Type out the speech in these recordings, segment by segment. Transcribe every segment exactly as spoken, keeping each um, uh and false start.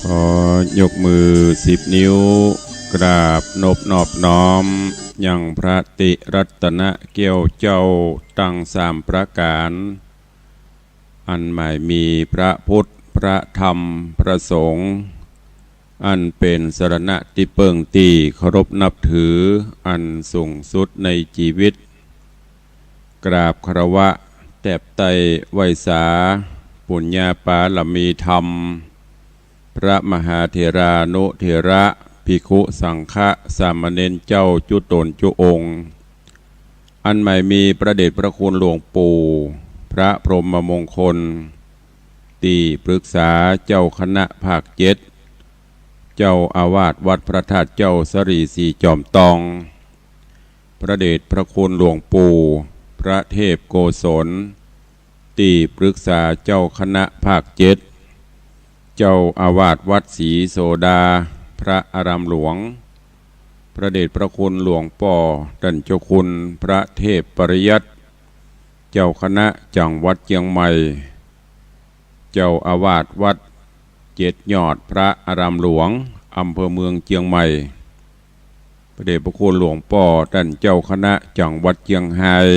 ขอยกมือสิบนิ้ว กราบนบนอบน้อม ยังพระติรัตนะแก้วเจ้าตังสามประก๋าน อันหมายมีพระพุทธ พระธรรม พระสงฆ์ อันเป๋นสรณะตี้เปิ้งตี้เคารพนับถือ อันสูงสุดในจีวิต กราบคารวะแตบไต้ไหว้สา ปุญญาปารมีธรรม พระมหาเถรานุเถระ ภิกขุสังฆะ สามเณรเจ้าจุ๊ต๋นจุ๊องค์ อันหมายมีพระเดชพระคุณหลวงปู่ พระพรหมมงคล ตี้ปรึกษาเจ้าคณะภาคเจ็ด เจ้าอาวาสวัดพระธาตุเจ้าสะหลีสีจอมตอง พระเดชพระคุณหลวงปู่ พระเทพโกศล ตี้ปรึกษาเจ้าคณะภาคเจ็ด เจ้าอาวาสวัดศรีโสดา พระอารามหลวง พระเดชพระคุณหลวงป้อต้านเจ้าคุณพระเทพปริยัติ เจ้าคณะจังหวัดเจียงใหม่ เจ้าอาวาสวัดเจ็ดยอดพระอารามหลวง อำเภอเมืองเจียงใหม่ พระเดชพระคุณหลวงป้อต้านเจ้าคณะจังหวัดเจียงฮาย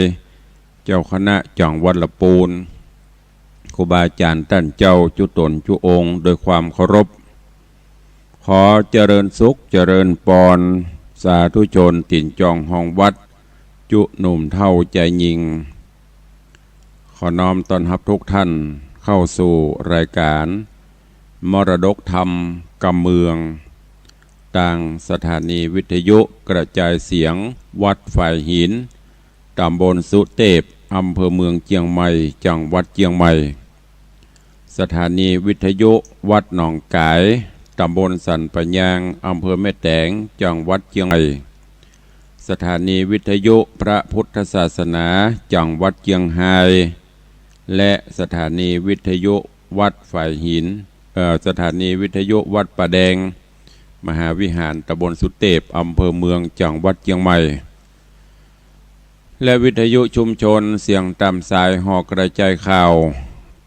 เจ้าคณะจังหวัดละปูน ครูบาอาจ๋ารย์ต้านเจ้าจุ๊ต๋นจุ๊องค์ โดยความเคารพ ขอเจริญสุขเจริญปอน สาธุชนตี๋นจองฮองวัด จุ๊หนุ่มเฒ่าจายญิง ขอน้อมต้อนฮับทุกท่านเข้าสู่รายการมรดกธรรมกำเมือง ตางสถานีวิทยุกระจายเสียงวัดฝายหิน ตำบลสุเตพ อำเภอเมืองเจียงใหม่ จังหวัดเจียงใหม่ สถานีวิทยุวัดหนองก๋าย ตำบลสันป่ายาง อำเภอแม่แตง จังหวัดเจียงใหม่ สถานีวิทยุพระพุทธศาสนา จังหวัดเจียงฮาย และสถานีวิทยุวัดฝายหิน เอ่อ สถานีวิทยุวัดป่าแดง มหาวิหาร ตำบลสุเตพ อำเภอเมือง จังหวัดเจียงใหม่ และวิทยุชุมชนเสียงต๋ามสายหอกระจายข่าว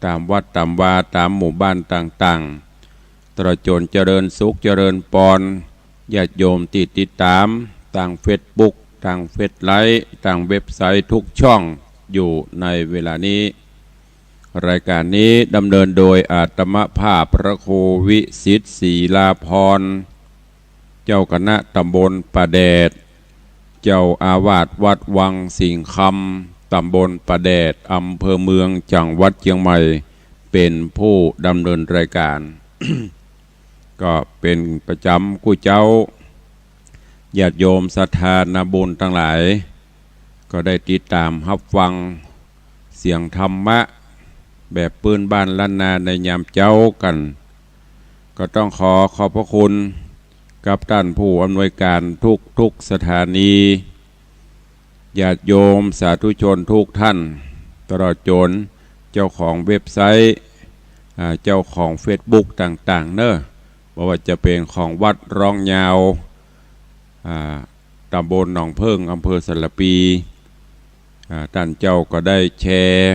ต๋ามวัดต๋ามวา ต๋ามหมู่บ้านต่างๆ ตลอดจ๋นเจริญสุขเจริญปอน ญาติโยมตี้ติดต๋ามตางเฟซบุ๊ก ตางเฟซไลฟ์ ตางเว็บไซต์ทุกช่องอยู่ในเวลานี้ รายการนี้ดำเนินโดยอาตมาภาพพระครูวิสิทธิ์ศรีลาภรณ์ เจ้าคณะตำบลป่าแดด เจ้าอาวาสวัดวังสิงห์คำ ตำบลป่าแดด อำเภอเมือง จังหวัดเจียงใหม่ เป๋นผู้ดำเนินรายการ ก็เป๋นประจ๋ำกู้เจ๊า ญาติโยมศรัทธานาบุญตังหลาย ก็ได้ติดต๋ามฮับฟังเสียงธรรมะแบบปื้นบ้านล้านนาในยามเจ๊ากั๋น ก็ต้องขอขอบพระคุณกับต้านผู้อำนวยการทุกๆสถานี ญาติโยมสาธุชนทุกท่าน ตลอดจ๋นเจ้าของเว็บไซต์ อ่า เจ้าของเฟซบุ๊กต่างๆ เนาะ บ่ว่าจะเป๋นของวัดร้องยาว อ่า ตำบลหนองเผิ้ง อำเภอสารภี อ่า ต้านเจ้าก็ได้แชร์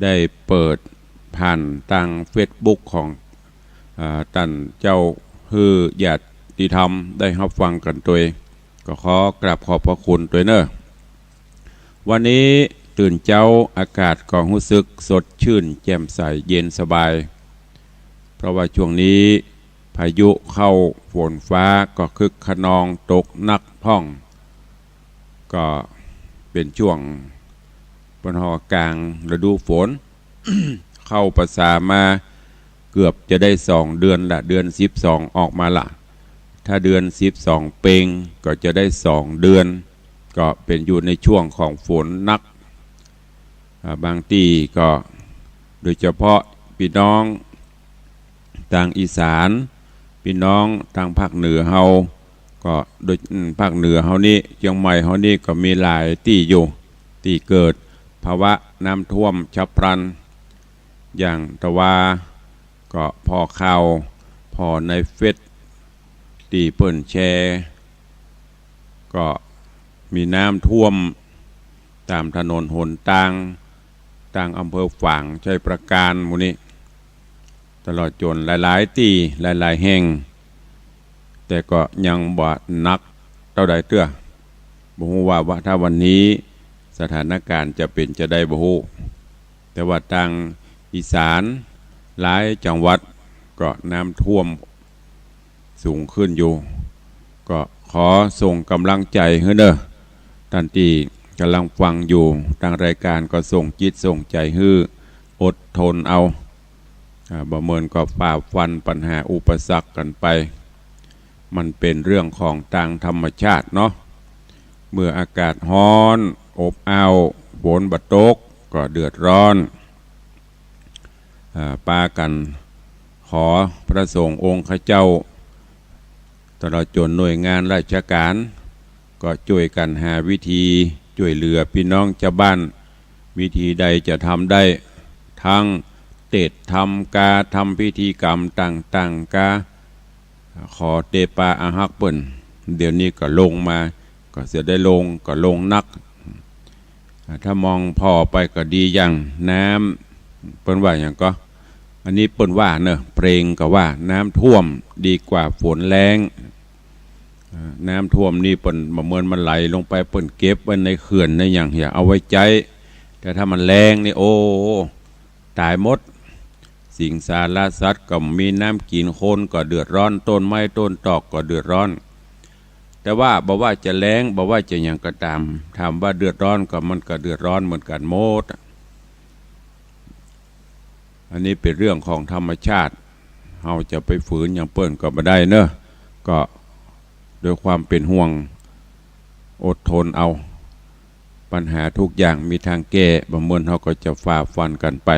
ได้เปิดผ่านตางเฟซบุ๊กของ อ่า ต้านเจ้า หื้อญาติธรรมได้ฮับฟังกั๋นตวย ก็ขอกราบขอบพระคุณตวยเนาะ วันนี้ตื่นเจ๊าอากาศก็ฮู้สึกสดชื่นแจ่มใสเย็นสบาย เพราะว่าช่วงนี้พายุเข้า ฝนฟ้าก็คึกคะนองตกหนักพ่อง ก็เป๋นช่วงเปิ้นฮ้องกลางฤดูฝน เข้าพรรษามาเกือบจะได้สองเดือนละ เดือนสิบสองออกมาละ ถ้าเดือนสิบสองเปงก็จะได้สองเดือน ก็เป๋นอยู่ในช่วงของฝนหนัก อ่า บางตี้ก็โดยเฉพาะปี้น้องตางอีสาน ปี้น้องตางภาคเหนือเฮา ก็โดย อืม ภาคเหนือเฮานี้ เจียงใหม่เฮานี้ก็มีหลายตี้อยู่ ตี้เกิดภาวะน้ำท่วมฉับพลัน อย่างตะวา ก็ผ่อข่าว ผ่อในเฟซตี้เปิ้นแชร์ ก็มีน้ำท่วมต๋ามถนนหนตาง ตางอำเภอฝาง ชัยปราการ หมู่นี้ ตลอดจ๋นหลายๆ ตี้หลายๆ แห่ง แต่ก็ยังบ่หนักเต้าใดเตื้อ บ่ฮู้ว่า ว่าถ้าวันนี้สถานการณ์จะเป๋นจาใดบ่ฮู้ แต่ว่าตางอีสานหลายจังหวัดก็น้ำท่วมสูงขึ้นอยู่ ก็ขอส่งก๋ำลังใจ๋หื้อเน่อ ต้านตี้ก่ำลังฟังอยู่ ตางรายก๋านก็ส่งจิตส่งใจ๋หื้อ อดทนเอา อ่า บ่เมินก็ฝ่าฟันปัญหาอุปสรรคกั๋นไป มันเป๋นเรื่องของตางธรรมชาติเนาะ เมื่ออากาศฮ้อนอบอ้าว ฝนบ่ตก ก็เดือดร้อน อ่า ปากั๋นขอพระสงฆ์องค์ข้าเจ้า ตลอดจ๋นหน่วยงานราชก๋าน ก็จ้วยกั๋นหาวิธีจ้วยเหลือปี้น้องจาวบ้าน วิธีใดจะทำได้ ตึงเตศน์ทำกา ทำพิธีกรรมต่างๆ กา ขอเตปาอาฮักเปิ้น เดี๋ยวนี้ก็ลงมา ก็เสียได้ลง ก็ลงนัก อ่า ถ้ามองผ่อไปก็ดีอย่าง น้ำ เปิ้นว่าหยังก่อ อันนี้เปิ้นว่าเน่อ เพลงก็ว่า น้ำท่วมดีกว่าฝนแล้ง อ่า น้ำท่วมนี่เปิ้น บ่เมินมันไหลลงไป เปิ้นเก็บไว้ในเขื่อนในหยังเหีย เอาไว้ใจ๊ แต่ถ้ามันแล้งนี่ โอ้ ต๋ายหมด สิงสารสัตว์ก็บ่มีน้ำกิ๋น คนก็เดือดร้อน ต้นไม้ต้นตอกก็เดือดร้อน แต่ว่าบ่ว่าจะแล้ง บ่ว่าจะหยังก็ต๋าม ถามว่าเดือดร้อนก็ มันก็เดือดร้อนเหมือนกั๋นหมด อันนี้เป๋นเรื่องของธรรมชาติ เฮาจะไปฝืนหยังเปิ้นก็บ่ได้เน่อ ก็ด้วยความเป๋นห่วง อดทนเอา ปัญหาทุกอย่างมีตางแก้ บ่เมินเฮาก็จะฝ่าฟันกั๋นไป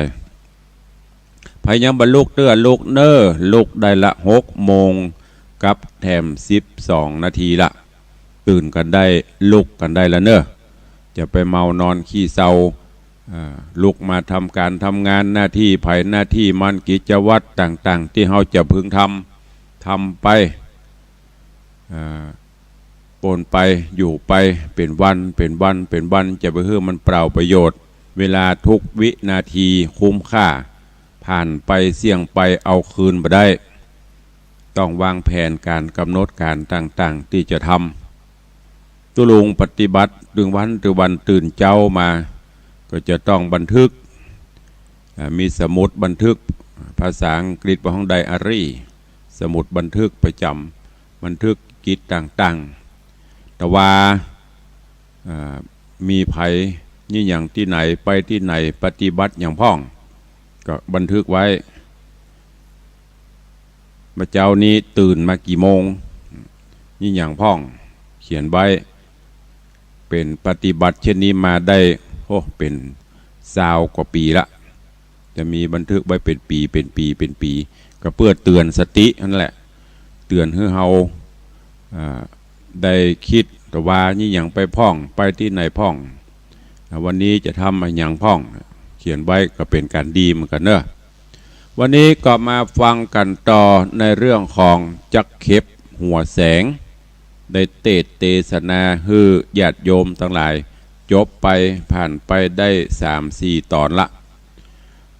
ใผยังบ่ลุกเตื้อ ลุกเน่อ ลุกได้ละ หกโมงกับแถมสิบสองนาทีละ ตื่นกั๋นได้ ลุกกั๋นได้ละเน่อ จะไปเมานอนขี้เซา อ่า ลุกมาทำก๋านทำงาน หน้าตี้ใผหน้าตี้มัน กิจวัตรต่างๆ ตี้เฮาจะพึงทำ ทำไป อ่า ปนไป อยู่ไป เป๋นวัน เป๋นวัน เป๋นวัน จะไปหื้อมันเปล่าประโยชน์ เวลาทุกวินาทีคุ้มค่า ผ่านไปเสี้ยงไป เอาคืนบ่ได้ ต้องวางแผนก๋าน ก๋ำหนดก๋านต่างๆ ตี้จะทำ ตุ๊ลุงปฏิบัติ ตึงวันตึงวัน ตื่นเจ๊ามา ก็จะต้องบันทึก อ่า มีสมุดบันทึก ภาษาอังกฤษว่าห้องไดอารี่ สมุดบันทึกประจ๋ำ บันทึกกิจต่างๆ แต่ว่า อ่า มีใผ ยี่หยังตี้ไหน ไปตี้ไหน ปฏิบัติหยังพ่อง ก็บันทึกไว้ เมื่อเจ๊านี้ตื่นมากี่โมง ยี่หยังพ่อง เขียนไว้ เป๋นปฏิบัติเช่นนี้มาได้ โอ้ เป๋นซาวกว่าปี๋ละ จะมีบันทึกไว้เป๋นปี๋ เป๋นปี๋ เป๋นปี๋ ก็เปื้อเตือนสติหั้นแหละ เตือนหื้อเฮา อ่า ได้กึ๊ดแต่ว่ายี่หยังไปพ่อง ไปตี้ไหนพ่อง อ่า วันนี้จะทำอะหยังพ่อง เขียนไว้ก็เป๋นก๋านดีเหมือนกั๋นเน่อ วันนี้ก็มาฟังกั๋นต่อในเรื่องของจักเข็บหัวแสง ได้เตสน์เตสนาหื้อญาติโยมตังหลาย จบไปผ่านไปได้สามสี่ต๋อนละ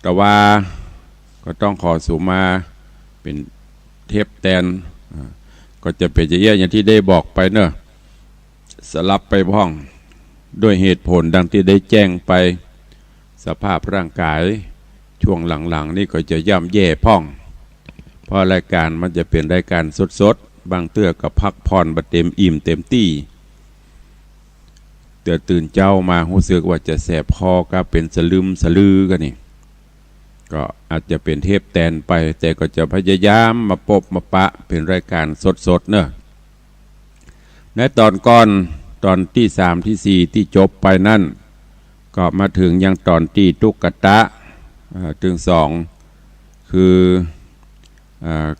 แต่ว่าก็ต้องขอสุมาเป๋นเทปแตน อ่า ก็จะเป๋นจะเอี้ยะอย่างตี้ได้บอกไปเน่อ สลับไปพ่อง ด้วยเหตุผลดังตี้ได้แจ้งไป สภาพร่างก๋ายช่วงหลังๆ นี่ก็จะย่ำแย่พ่อง เพราะรายก๋านมันจะเป๋นรายก๋านสดๆ บางเตื้อก็พักผ่อนบ่เต็มอิ่มเต็มตี้ เตื้อตื่นเจ๊ามาฮู้สึกว่าจะแสบคอ ก็เป๋นสะลึมสะลือกั๋นนี่ ก็อาจจะเป๋นเทปแตนไป แต่ก็จะพยายามมาปบมาปะเป๋นรายก๋านสดๆ เน่อ ในต๋อนก่อน ต๋อนตี้สามตี้สี่ตี้จบไปนั้น ก็มาเถิงยังต๋อนตี้ตุ๊กตะ เอ่อ ตึงสอง คือ เอ่อ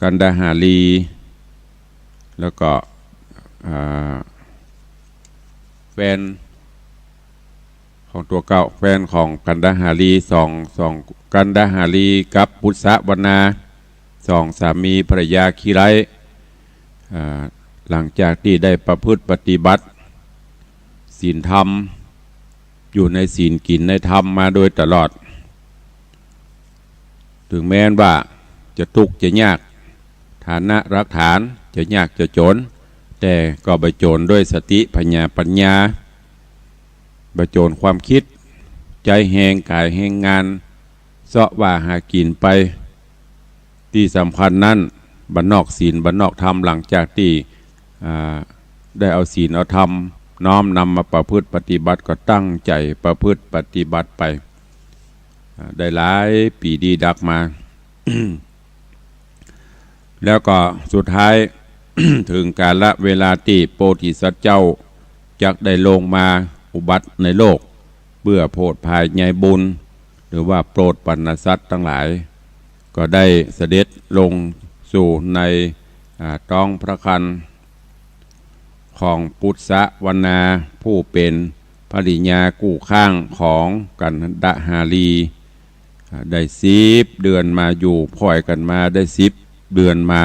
กันดาหารี แล้วก็ เอ่อ แฟน ของตั๋วเก่า แฟนของกันดาหารี สอง สอง กันดาหารีกับปุษสะวรรณา สองสามีภรรยาขี้ไร้ อ่า หลังจากตี้ได้ประพฤติปฏิบัติศีลธรรม อยู่ในศีลกิ๋นในธรรมมาโดยตลอด ถึงแม้นว่าจะตุ๊กข์จะยาก ฐานะรากฐานจะยากจะจ๋น แต่ก็บ่จ๋นด้วยสติผญาปั๋ญญา บ่จ๋นความกึ๊ด ใจ๊แฮงก๋ายแฮงงาน เซาะว่าหากิ๋นไป ตี้สำคัญนั้น บ่านนอกศีล บ่านนอกธรรม หลังจากตี้ อ่า ได้เอาศีลเอาธรรม น้อมนำมาประพฤติปฏิบัติ ก็ตั้งใจ๋ประพฤติปฏิบัติไป อ่า ได้หลายปี๋ดีดักมา แล้วก็สุดท้าย เถิงกาละเวลาตี้โพธิสัตว์เจ้าจักได้ลงมาอุบัติในโลก เปื้อโผดผายใยบุญ หรือว่าโปรดปั๋นสัตว์ตังหลาย ก็ได้เสด็จลงสู่ใน อ่า ต๊องพระครรภ์ของปุสสะวนา ผู้เป๋นภริยากู้ข้างของกัณฑหารี อ่า ได้สิบเดือนมา อยู่ผ่อยกั๋นมาได้สิบเดือนมา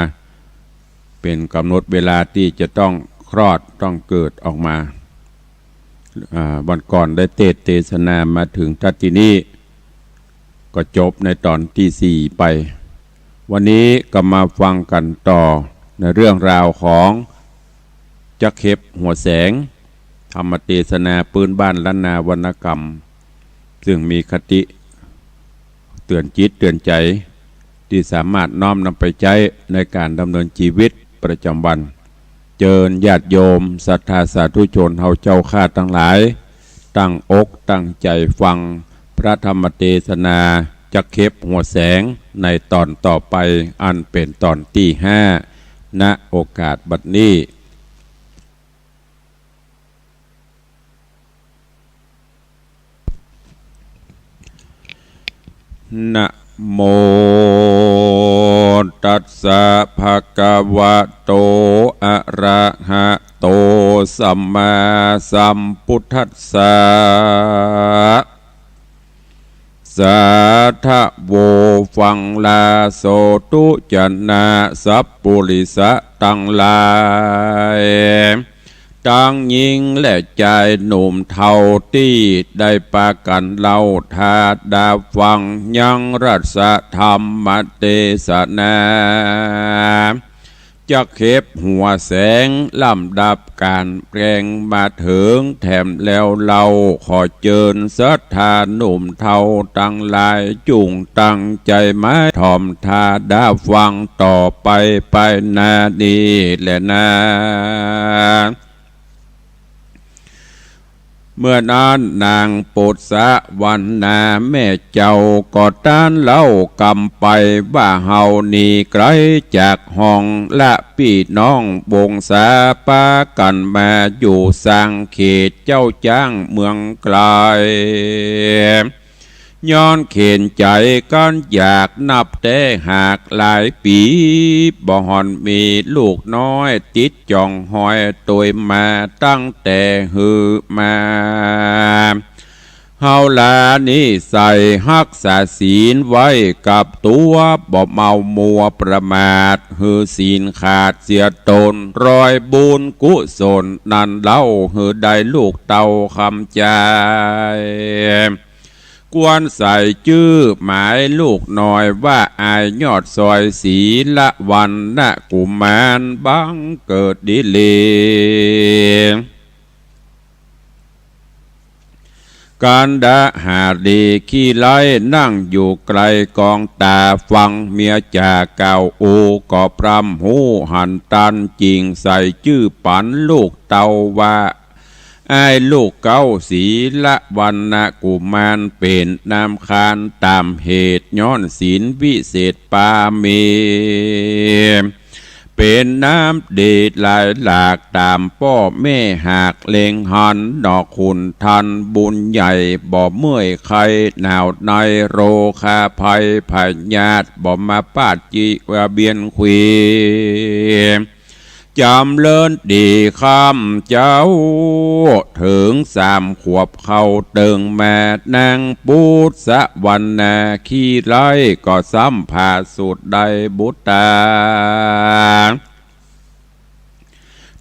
เป๋นก๋ำหนดเวลาตี้จะต้องคลอด ต้องเกิดออกมา อ่า วันก่อนได้เตสน์เตสนามาเถิงตั๊ดตี้นี้ ก็จบในต๋อนตี้สี่ไป วันนี้ก็มาฟังกั๋นต่อในเรื่องราวของจั๊กเข็บหัวแสง ธรรมเตสนาปื๊นบ้านล้านนาวรรณกรรม ซึ่งมีคติเตื๋อนจิตเตื๋อนใจ๋ ตี้สามารถน้อมนำไปใจ๊ในก๋านดำเนินจีวิตประจ๋ำวัน เจิญญาติโยมศรัทธาสาธุชนเฮาเจ้าข้าตังหลาย ตั้งอกตั้งใจ๋ฟังพระธรรมเตสนาจั๊กเข็บหัวแสงในต๋อนต่อไป อันเป๋นต๋อนตี้ห้า ณ โอกาสบัดนี้ นะโม ตัสสะ ภะคะวะโต อะระหะโต สัมมาสัมพุทธัสสะ สาธะโว ฟังลาโสตุ จะนะสัพปุริสะตังหลาย ตังญิงและจายหนุ่มเฒ่าตี้ได้ปากั๋นเล่าถ้าดาฟังยังรัสธรรมเตสนา จั๊กเข็บหัวแสง ลำดับก๋านแปลงมาเถิงแถมแล้วเล่า ขอเจิญศรัทธาหนุ่มเฒ่าตังหลาย จุ่งตั้งใจ๋หมายถ่อมถ้าดาฟังต่อไปไปหน้านี้แลนา เมื่อนั้นนางปุสสะวนาแม่เจ้าก็ตรัสเล่ากำไปว่า เฮานี้ไก๋จากห้องละปี้น้องวงศา ปากั๋นมาอยู่สร้างเขตเจ้าจ๊างเมืองไก๋ ย้อนเข็ญใจ๋กั๋นอยากนับแต่หากหลายปี๋ บ่ห่อนมีลูกน้อยติดจ๋องห้อยตวยมาตั้งแต่หื้อมา เฮาลานิสัยฮักษาศีลไว้กับตั๋ว บ่เมามัวประมาท หื้อศีลขาดเสียตน รอยบุญกุศลนั้นเล่า หื้อได้ลูกเต้าคำจาย ควรใส่จื้อหมายลูกน้อยว่า อ้ายยอดสอยศรีละวรรณกุมาร บังเกิดดีหลี กัณฑหารีขี้ไร้นั่งอยู่ไก๋กองต๋าฟัง เมียจ๋ากล่าวอู้ก็พร่ำฮู้หันตัน จึ่งใส่จื้อปั๋นลูกเต้าว่า อ้ายลูกเก๊าศรีละวรรณกุมาร เป๋นนามคานต๋ามเหตุ ย้อนศีลวิเศษปามี เป๋นนามดีหลายหลาก ต๋ามป้อแม่หากเล็งหัน หนอขุนทันบุญใหญ่ บ่เมื่อยไข้หนาวใน โรคาภัยพยาธิ บ่มาปาดจิวาเบียนขวี จ๋ำเริญดีข้ามเจ้า เถิงสามขวบเข้าเติ่งมา นางปุสสะวนาขี้ไร้ก็ซ้ำผาสุดได้บุตรา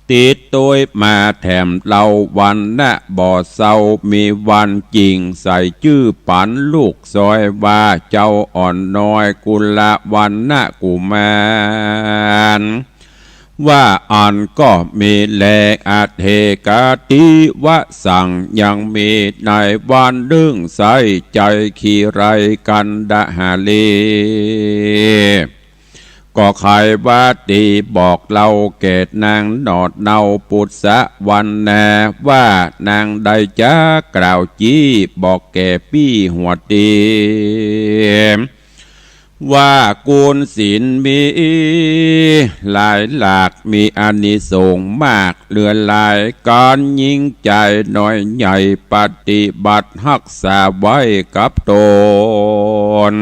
เ ติดตวยมาแถมเล่าวันนะบ่เซา มีวันจริงใส่จื้อปันลูกซอยว่า เจ้าอ่อนน้อยกุลวันนะกุมาร ว่าอั้นก็มีแล อเถกะติวสัง ยังมีในวันนึ่งใส่ ใจ๋ขี้ไร้กันดหาลี ก็ใค่ว่าตี้บอกเล่าแก่นางหนอดเนาปุษสะวรรณา ว่านางได้จักกล่าวจี้บอกแก่ปี้หัวเตียม ว่ากุนศีลมีหลายหลาก มีอานิสงส์มากเหลือหลาย ก๋านยิ่งใจ๋น้อยใหญ่ ปฏิบัติฮักษาไว้กับต๋น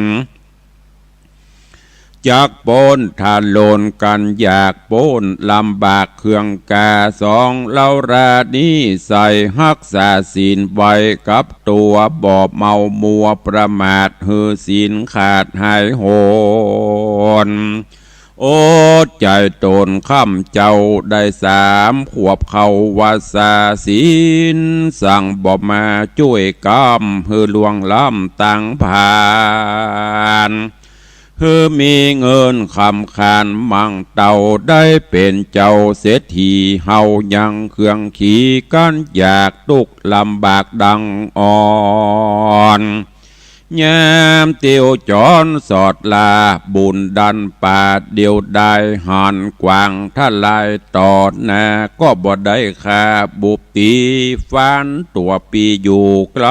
จักป๊นทารุณกันอยาก ป๊นลำบากเคืองกา สองเล่ารานิสัย ฮักษาศีลไว้กับตั๋ว บ่เมามัวประมาท หื้อศีลขาดหายหน อดใจ๋ต๋นค่ำเจ้าได้สามขวบเข้าวัสสา ศีลสั่งบ่มาจ้วยกำ หื้อล่วงล้ำตังผ่าน หื้อมีเงินคำคานมั่งเต้า ได้เป๋นเจ้าเศรษฐี เฮายังเคืองขีกันอยาก ตุ๊กข์ลำบากดังอ่อน ยามเตียวจ๋อนสอดลา บุญดันปาดเดี่ยวดาย หันกว้างทลายต่อหน้า ก็บ่ได้ค่าบุบตี๋ ฟันตั๋วปี้อยู่ไกล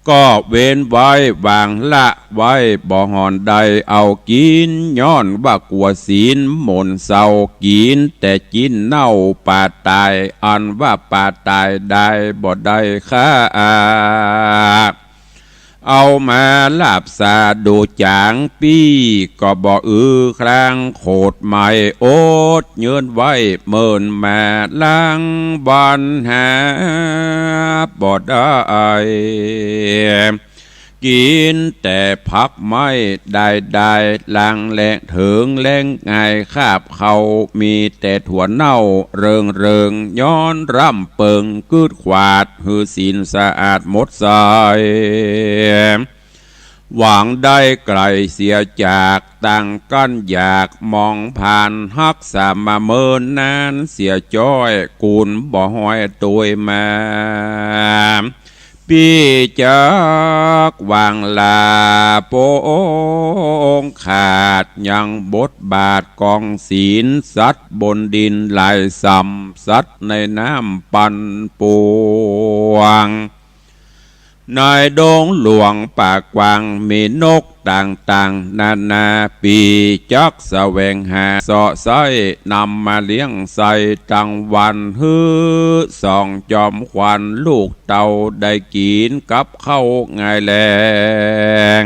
ก็เว้นไว้วางละไว้ บ่ห่อนได้เอากิ๋น ย้อนว่ากั๋วศีลมนต์เศร้า กิ๋นแต่จิ๊นเน่าป๋าต๋าย อันว่าป๋าต๋ายได้บ่ได้ค่า เอามาลาบสาดูจ๋าง ปี้ก็บ่อือคลาง โขดไหม้อดเยินไว้ เมินมาล้างวันหาบ่ได้ กิ๋นแต่ผักไม้ได้ได้ ล้างแลงเถิงแลงง่าย คาบข้าวมีแต่ถั่วเน่าเริงเริง ย้อนร่ำเปิงกึดขวาด หื้อศีลสะอาดหมดใส หวังได้ไก๋เสียจาก ตั้งกั้นอยากมองผ่าน ฮักษามาเมินนานเสียจ้อย กุนบ่ห้อยตวยมา ปี้จักวางลาปงขาด ยังบทบาทกองศีล สัตว์บนดินหลายส่ำ สัตว์ในน้ำปันปวง ในดงหลวงป่ากว้าง มีนกต่างๆนานา ปี้จักแสวงหาเสาะใส้ นำมาเลี้ยงใส่ตังวัน หื้อสองจอมขวัญลูกเต้า ได้กิ๋นกับข้าวง่ายแลง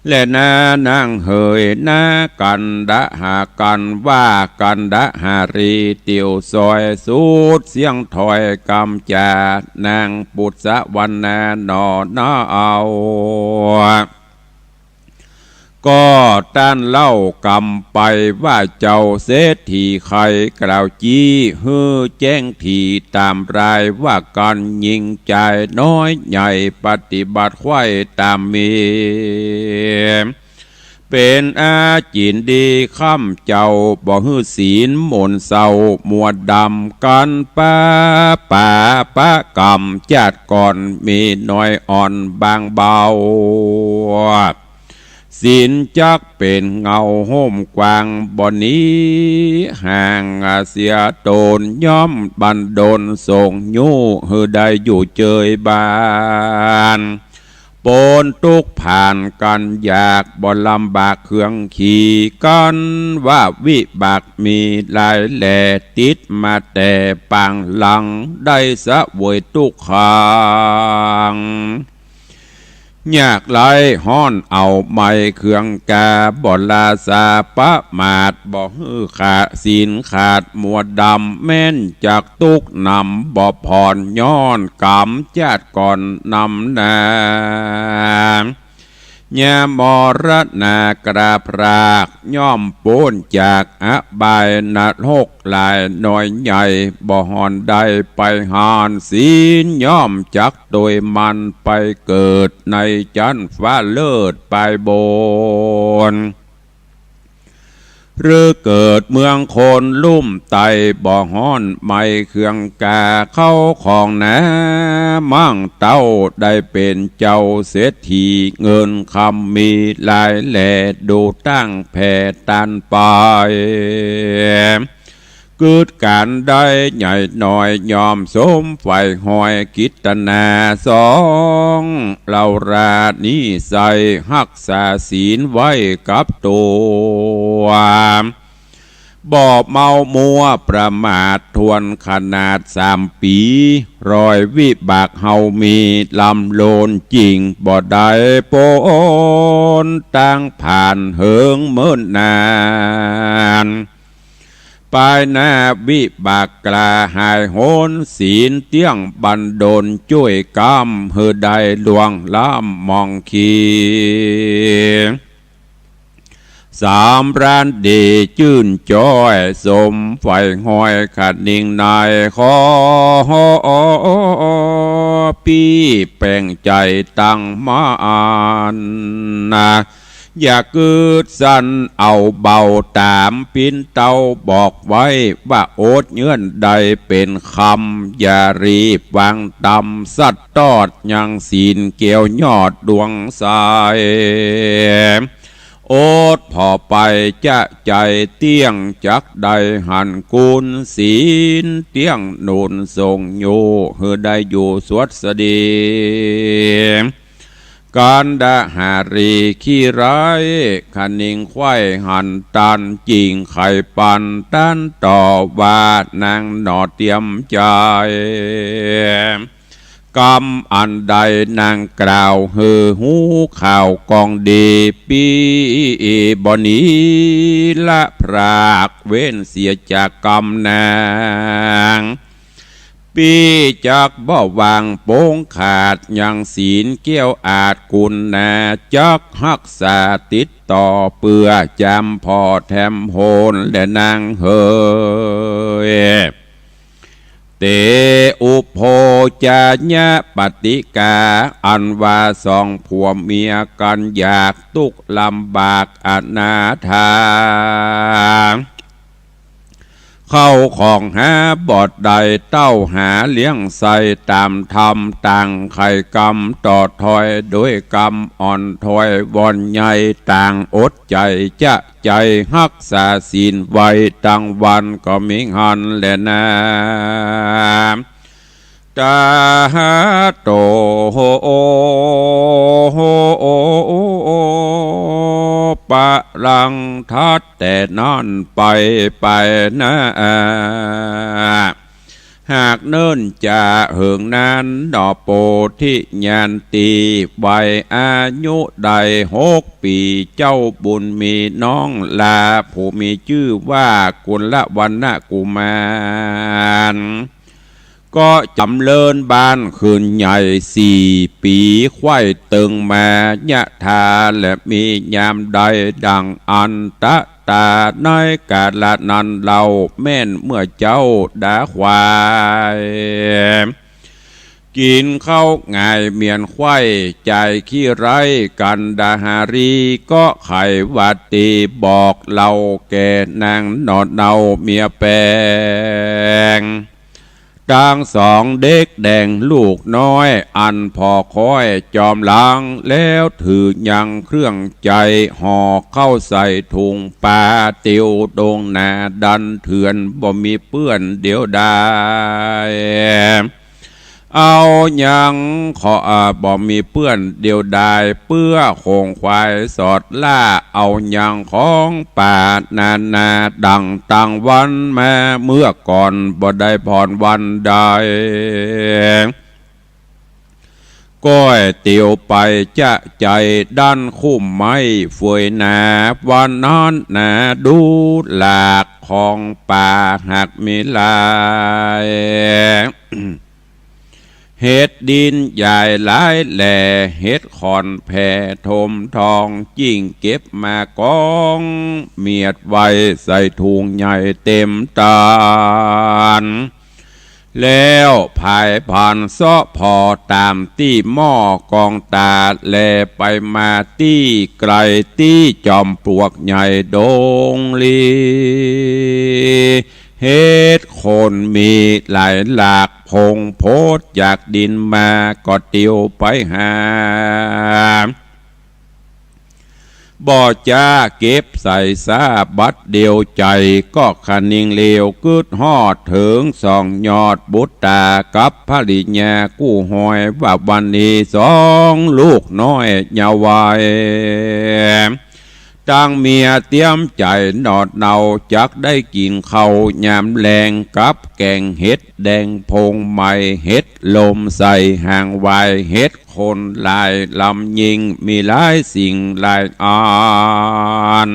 และนานั่งเหยนากันดะหากัน ว่ากันดะหารี เตียวซอยสุดเสี้ยงถอย กำจ๋านางปุษสะวรรณาหนอนาเอา ก็ต้านเล่ากำไป ว่าเจ้าเศรษฐีใค่กล่าวจี้ หื้อแจ้งถี่ต๋ามราย ว่ากั๋นยิ่งใจ๋น้อยใหญ่ ปฏิบัติไขว้ต๋ามมี เป๋นอาจินดีค่ำเจ้า บ่หื้อศีลมนต์เศร้า มัวดำกั๋นปะป๋าปะกำ จาติก่อนมีน้อยอ่อนบางเบา ศีลจักเป๋นเงาห่มกว้าง บ่หนีห่างเสียต๋น ย่อมบันดลส่งยู้ หื้อได้อยู่เจยบาน ป๊นตุ๊กข์ผ่านกั๋นอยาก บ่ลำบากเคืองขีกั๋น ว่าวิบากมีหลายแล ติดมาแต่ปางหลัง ได้เสวยตุ๊กขัง ยากไร้ฮ้อนเอาไหม้เคืองกา บ่ลาสาประมาท บ่หื้อขาดศีลขาดมัวดำ แม้นจักตุ๊กข์นำบ่ผ่อน ย้อนกำจาติก่อนนำนา ยามรณะกราพราก ย่อมป๊นจากอบายนรกหลายน้อยใหญ่ บ่ฮอนได้ไปหานศีล ย่อมจักโตยมันไปเกิดในจั๊นฟ้าเลิศไปบน หรือเกิดเมืองคนลุ่มไต้ บ่ฮ้อนไหม้เครื่องกาเข้าของนา มั่งเต้าได้เป๋นเจ้าเศรษฐี เงินคำมีหลายแหล่ ดูตั้งแผ่ตันไป กึ๊ดก๋านได้ใหญ่น้อย ย่อมสมใฝ่ฮอยกิตนาสอง เลารานิสัยฮักษาศีลไว้กับตั๋ว บ่เมามัวประมาทถ้วนขนาดสามปี๋ รอยวิบากเฮามีล้ำล้นจริง บ่ได้ป๊นตั้งผ่านเหิงเมินนาน ปายหน้าวิบากกล้าหายโหน ศีลเตี้ยงบันดลจ้วยกำ หื้อได้ล่วงล้ำหมองขี สำราญดีจื้นจ้อย สมใฝ่ฮอยคะนิงในขอ ปี้แป๋งใจ๋ตั้งมั่นนา อย่ากึ๊ดสั้นเอาเบา ต๋ามปิ๊นเต้าบอกไว้ ว่าอดเยื่อนได้เป๋นคำ อย่ารีบวางตำ สัตย์ตอดยังศีลแก้วยอดดวงใส อดผ่อไปจะใจ๋เตี้ยง จักได้หันกุณศีลเตี้ยงหนุนส่งอยู่ หื้อได้อยู่สวัสดี กัณฑหารีขี้ร้าย คะนิงใค่หันตัน จิ่งไขปันตันต่อว่า นางหนอเตียมใจ๋ กำอันใดนางกล่าว หื้อฮู้ข่าวกองดี ปี้บ่หนีละพรากเว้นเสียจากกำนาง ปี้จักบ่วางป๊งขาดยังศีลแก้วอาจกุณนา จักฮักษาติดต่อเปื้อจำผ่อแถมโหนแลนางเหย เต อุโภจาญะปฏิกา อันว่าสองผัวเมียกั๋นอยากตุ๊กข์ลำบากอนาถา เข้าของหาบ่ได้ เต้าหาเลี้ยงใส่ต๋ามธรรม ต่างใค่กำต่อถ้อย โดยกำอ่อนถ้อย วอนใหญ่ต่างอดใจ๋จะใจ๋ ฮักษาศีลไว้ตังวัน ก็มีหั้นแลนา ตาโต ปะลังทัดแต่นั้นไป ไปนา หากเนิ่นจะเหิงนานหนอ โปธิญาณตี้วัยอายุได้หกปี๋ เจ้าบุญมีน้องลา ผู้มีจื้อว่ากุลวรรณกุมาร ก็จำเริญบ้านขึ้นใหญ่สี่ปี๋ ใค่เติงมายะถา และมียามใดดั่งอันตะต๋า ในกาละนั้นเล่า แม่นเมื่อเจ๊าดาควาย กิ๋นข้าวหงายเหมียนไขว้ ใจ๋ขี้ร้ายกัณฑหารี ก็ไขว่าตี้บอกเล่าแก่นางหนอเนาเมียแป๋ง ตังสองเด็กแดงลูกน้อย อันผ่อค้อยจอมหลัง แล้วถือยังเครื่องใจ๋ ห่อเข้าใส่ถุงป๋า เตียวดงหนาดันเถือน บ่มีเปื้อนเดียวดาย เอายังขอ อ่า บ่มีเปื้อนเดียวดาย เปื้อของควายสอดล่า เอายังของป๋านานา ดั่งตังวันมาเมื่อก่อน บ่ได้ผ่อนวันใด ก้อยเตียวไปจะใจ๋ดั้นคุ้มไม้เฟยนา วันนั้นนาดูหลากของป๋าหากมีหลาย เห็ดดินใหญ่หลายแหล่ เห็ดขอนแผ่ถมทอง ยิ่งเก็บมากอง เมียดไว้ใส่ถุงใหญ่เต็มตาน แล้วผายผ่านเซาะผ่อต๋ามตี้หม้อกองตา แลไปมาตี้ไกลตี้จอมปลวกใหญ่ดงลี เห็ดโคนมีหลายหลาก ผงโพดจากดินมาก็ติวไปหา บ่จ๊าเก็บใส่ซาบัดเดียว ใจ๋ก็คะนิงเลว กึ๊ดฮอดเถิงสองยอดบุตรา กับภริยากู้ฮอยว่าวันนี้ สองลูกน้อยเยาว์วัย ตังเมียเตียมใจ๋หนอดเนา จักได้กิ๋นข้าวยามแลง กับแก๋งเห็ดแดงโพงใหม่ เห็ดลมใส่หางวาย เห็ดโคนหลายลำยิ่ง มีหลายสิ่งหลายอัน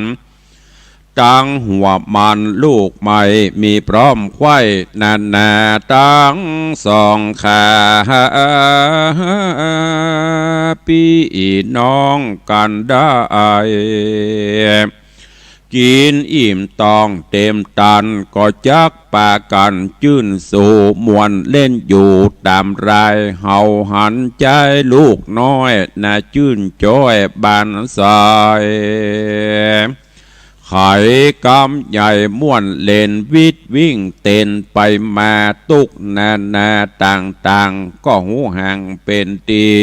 ตังหัวมันลูกใหม่ มีพร้อมไขว้นานา ตังสองข้าปี้น้องกั๋นได้ กิ๋นอิ่มต๊องเต็มตัน ก็จักปากั๋นจื้นสู่ ม่วนเล่นอยู่ต๋ามราย เฮาหันใจ๊ลูกน้อยนา จื้นจ้อยบานใส ไขกำใหญ่ม่วนเล่น วิดวิ่งเต้นไปมา ตุ๊กนานาต่างๆ ก็หูหางเป๋นตี้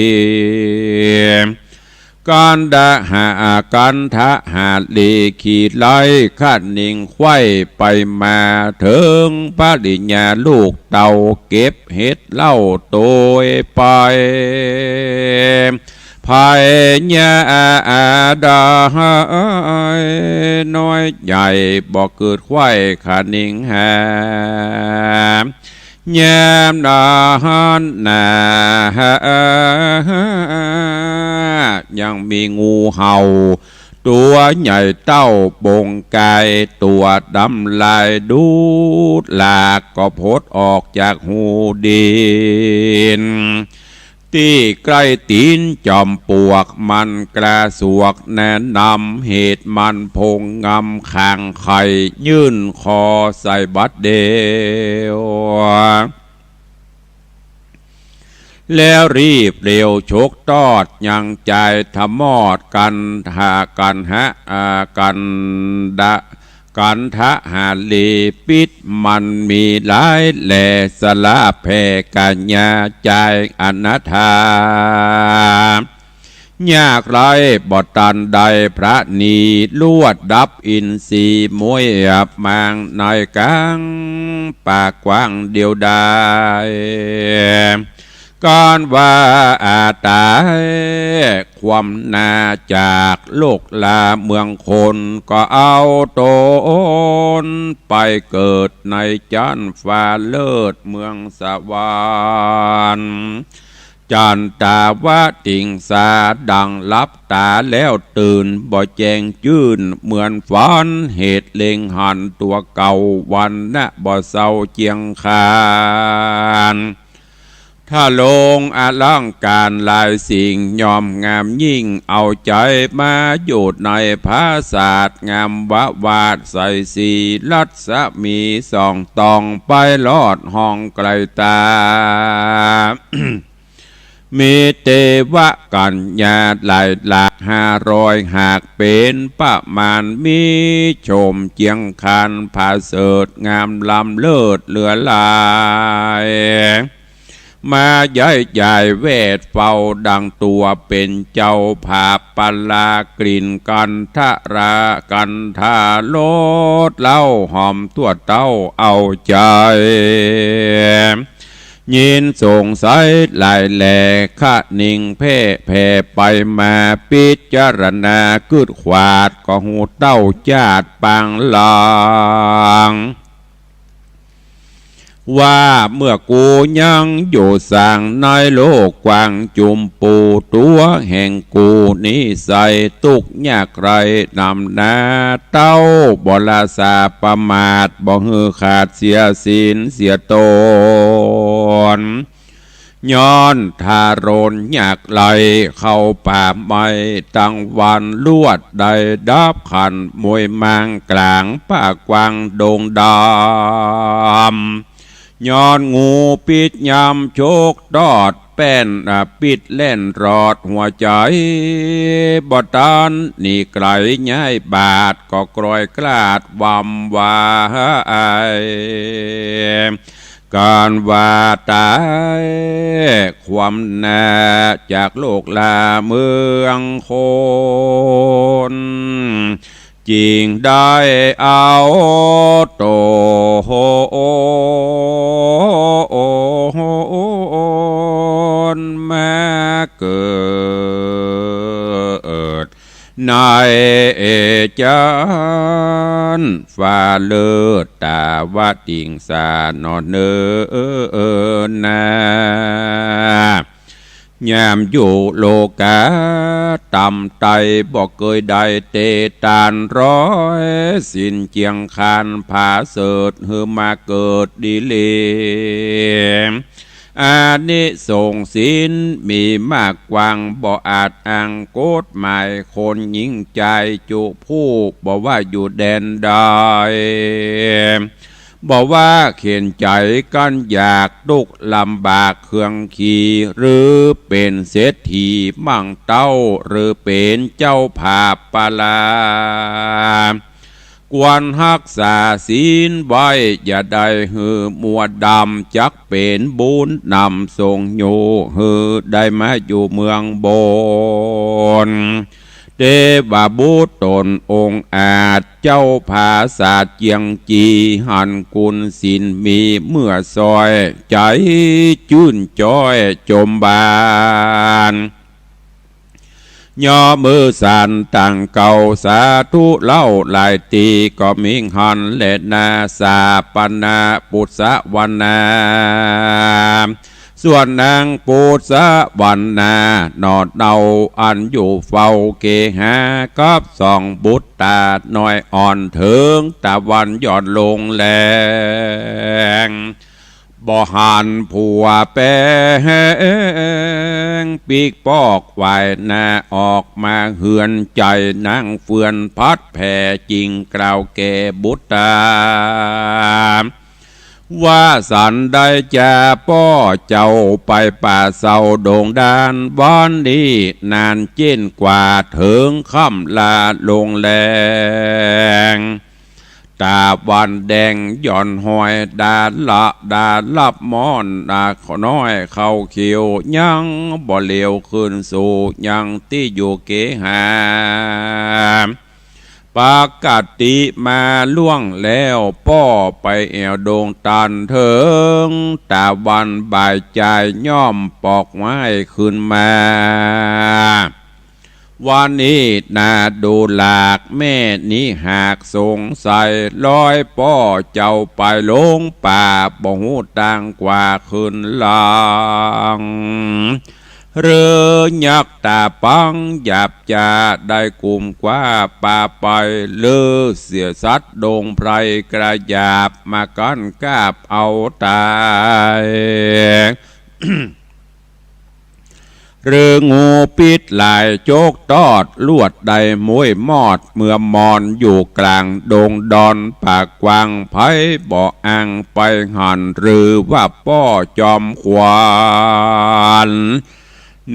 กันดาหา กันทะหาลี ขี่ไล่คะนิงไขว้ไปมา เถิงภริยาลูกเต้า เก็บเห็ดเล่าโตยไป ภายาดายน้อยใหญ่ บ่เกิดไขว้คะนิงหา ยามนั้นนา ยังมีงูเห่า ตั๋วใหญ่เต้าปงก๋าย ตั๋วดำลายดูดหลาก ก็ผดออกจากฮูดิน ตี้ใก้ตี๋นจอมปลวก มันกล้าสวกแนะนำ เหตุมันโพงงำขางไข่ ยื่นคอใส่บัดเดียว แล้วรีบเร็วฉกตอดยังจาย ทะมอดกันหา กันหา อา กันดะ กันทะหาลี ปิ๊ดมันมีหลายแหล่ สละแผ่กัญญาจายอนาถา ยากไร้บ่ตันใด พระนีลวดดับอินทรีย์ มวยอับมางในกลางป่ากว้างเดียวดาย การว่าอาตายความนาจากโลกลาเมืองคน ก็เอาตนไปเกิดในจั๊นฟ้าเลิศเมืองสวรรค์ จันตาวติงสาดังหลับต๋าแล้วตื่น บ่แจ้งจื้นเหมือนฝัน เหตุเล็งหันตั๋วเก่าวันนะบ่เศร้าเจียงคาน ทะลงอลังก๋ารหลายสิ่ง ย่อมงามยิ่งเอาใจ๋มาอยู่ในผาสาท งามวะวาดใสสีรัศมีส่องตอง ไปลอดห้องไกลต๋า มีเตวะกัญญาหลายหลากห้าร้อยหาก เป๋นประมาณ มีโฉมเจียงคานผาเสริฐ งามล้ำเลิศเหลือหลาย มาย้ายจ่ายแวดเฝ้าดังตั๋วเป๋นเจ้า ผาปลากลิ่นกันทะรา กันทารสเล้าหอมทั่วเต้าเอาใจ๋ ยินสงสัยหลายแหล่ คะนิงแพ่แผ่ไปมา ปิจารณาคืดขวาด ก็ฮู้เต้าจาติปางหลัง ว่าเมื่อกูยังอยู่สางในโลกกว้างจุมปู ตั๋วแห่งกูนิสัยตุ๊กข์ยากไร้นำหนา เต้าบ่ละสาประมาท บ่หื้อขาดเสียศีลเสียต๋น ย้อนทารุณยากไร้เข้าป่าไม้ตังวัน ลวดได้ดับขันมวยมางก๋างป่ากว้างดงดำ ย้อนงูปิดยำฉกตอดแป้น อ่า ปิดแล่นรอดหัวใจ๋ บ่ตันหนีไก๋ย้ายบาด ก็กรอยกลาดวำวาย ก๋านว่าต๋ายความหน้าจากโลกลาเมืองคน จึงได้เอาต๋นมาเกิด ในจั๊นฟ้าเลิศต๋าว่าติงสาหนอเนอนา ยามอยู่โลก๋าต่ำไต้ บ่เกยได้เตตานร้อยศีลเจียงคาน ผาเสริฐหื้อมาเกิดดีหลี อานิสงส์ศีลมีมากกว้าง บ่อาจอ้างกฎหมาย คนญิงจายจุผู้ บ่ว่าอยู่แดนใด บ่ว่าเข็ญใจ๋กั๋นอยาก ตุ๊กข์ลำบากเคืองขี หรือเป๋นเศรษฐีมั่งเต้า หรือเป๋นเจ้าผาปาลา ควรฮักษาศีลไว้ อย่าได้หื้อมัวดำ จักเป๋นบุญนำส่งอยู่ หื้อได้มาอยู่เมืองบน เตวบุตรต๋นองอาจ เจ้าผาสาทเจียงจี หันกุณศีลมีเมื่อซ่อย ใจ๋จื้นจ๊อยจมบาน ยกมือสันตังเก่า สาธุเล่าหลายตี้ ก็มิ่งหันแลนา สาปนาปุษสะวรรณา ส่วนนางปุษสะวรรณา หนอเนาอันอยู่เฝ้าเกหา กับสองบุตรต๋าน้อยอ่อน เถิงตะวันหย่อนลงแลง บ่หันผัวแป๋ง ปิ๊กปอกไหว้หน้าออกมาเฮือน ใจ๋นางเฟื่อนพัดแผ่ จึงกล่าวแก่บุตรต๋า ว่าสันได้จาป้อเจ้าไปป่าเซาดงด้าน วันนี้นานเจ๊นกว่าเถิงค่ำลาลงแลง ตะวันแดงหย่อนห้อย ดาละดาลับม่อน นาขน้อยเข้าเขียว ยังบ่เหลียวคืนสู่ยังตี้อยู่เกหา ปกติมาล่วงแล้ว ป้อไปแอ่วดงตันเถิง ตะวันบ่ายจายย่อมปอกไม้คืนมา วันนี้นาดูหลาก แม่นี้หากสงสัย ลอยป้อเจ้าไปหลงป่า บ่ฮู้ตางกว่าคืนหลัง หรือยักษ์ต๋าปังหยาบจ๋า ได้กุมกว้าปาไป หรือเสียสัตว์ดงไพรกระหยาบ มากั้นกาบเอาต๋าย หรืองูปิดหลายจกตอด ลวดได้ม้วยมอด เมื่อมอนอยู่กลางดงดอนป่ากว้าง ใผบ่อั้งไปหัน หรือว่าป้อจอมขวัญ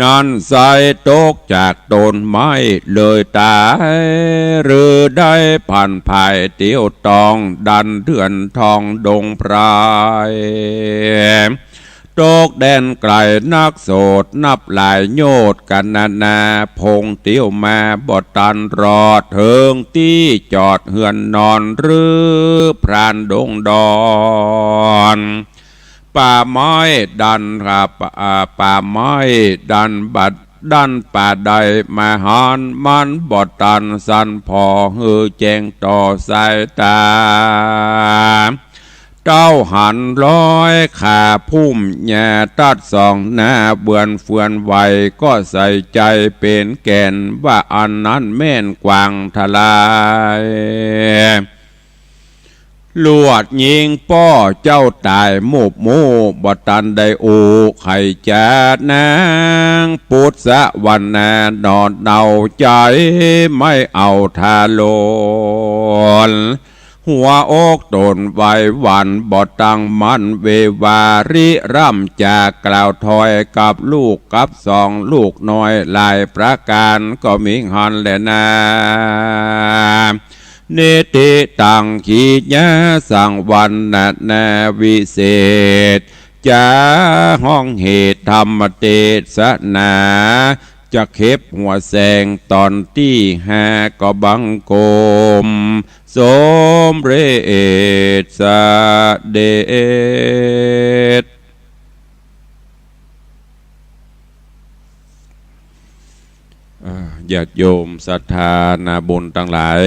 นั้นไส้ตกจากต้นไม้เลยต๋าย หรือได้ผันผายเตี้ยวตอง ดันเดือนทองดงไพร ตกแดนไก๋นักโสด นับหลายโยชน์กั๋นนานา พงเตี้ยวมาบ่ตันรอด เถิงตี้จอดเฮือนนอน หรือพรานดงดอน ป่าไม้ดัน อ่า ป่า อ่า ป่าไม้ดันบัดดันป่าใดมาหัน มันบ่ตันสันผ่อหื้อแจ้งต่อสายต๋า เต้าหันลอยขาพุ่มหญ้าตัดสองหน้าเบือนเฟือนไหว ก็ใส่ใจ๋เป๋นแก่นว่าอันนั้นแม่นกวางทะลาย ลวดยิงป้อเจ้าต๋ายมูบมู่ บ่ตันได้อู้ใค่จะนาง ปุษสะวนาหนอนเหนาใจ๋ ไม่เอาทารุณ หัวอกต๋นไหวหวั่น บ่ตั้งมั่นเววา ริร่ำจากล่าวถ้อยกับลูกกับสองลูกน้อยหลายประก๋าน ก็มีหั้นแลนา นิทธิตัง กิยาสัง วรรณนาวิเศษ จะฮ้องเหตุธรรมเตสนา จะเข็บหัวแสงต๋อนตี้ห้า ก็บังคมสมเร็จเสด็จ อ่า ญาติโยมศรัทธานาบุญตังหลาย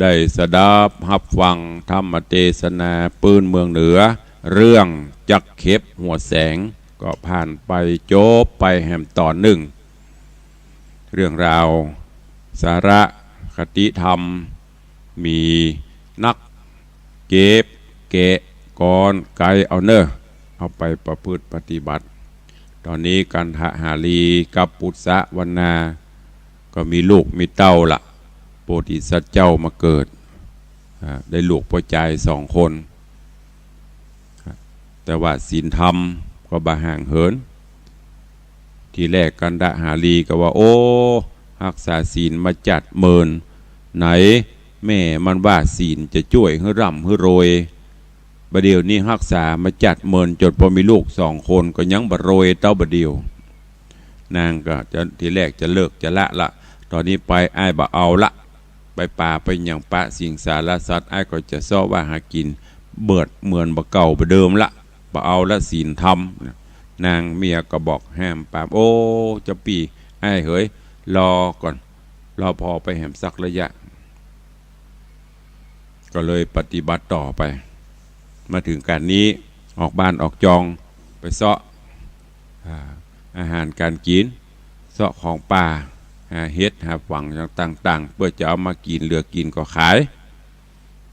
ได้สดับฮับฟังธรรมเตสนาปื้นเมืองเหนือ เรื่องจักเข็บหัวแสง ก็ผ่านไปจบไปแหมต๋อนนึ่ง เรื่องราวสาระคติธรรม มีนัก เก็บแกะก้อนไกเอาเน่อ เอาไปประพฤติปฏิบัติ ต๋อนนี้กันทหารีกับปุษสะวนา ก็มีลูกมีเต้าละ โพธิสัตว์เจ้ามาเกิด อ่า ได้ลูกป้อจายสองคน แต่ว่าศีลธรรมก็บ่ห่างเหิน ทีแรกกันทหารีก็ว่า โอ้ ฮักษาศีลมาจั๊ดเมิน ไหนแม่มันว่าศีลจะจ้วยหื้อร่ำหื้อรวย บ่าเดี่ยวนี้ฮักษามาจั๊ดเมิน จ๋นปอมีลูกสองคนก็ยังบ่รวยเต้าบ่าเดี่ยว นางก็จะ ทีแรกจะเลิกจะละละ ต๋อนนี้ไปอ้ายบ่เอาละ ไปป่าไปหยังปะสิงสารสัตว์ อ้ายก็จะเซาะว่าหากิ๋น เบิดเหมือนบ่าเก่าบ่าเดิมละ บ่เอาละศีลธรรม นางเมียก็บอกห้ามปราม โอ้ เจ้าปี้อ้ายเหย รอก่อน รอผ่อไปแหมสักระยะ ก็เลยปฏิบัติต่อไป มาถึงก๋านนี้ ออกบ้านออกจอง ไปเซาะ อ่า อาหารก๋านกิ๋น เซาะของป่า หาเห็ดหาฝังต่างๆ เปื้อจะเอามากิ๋น เหลือกิ๋นก็ขาย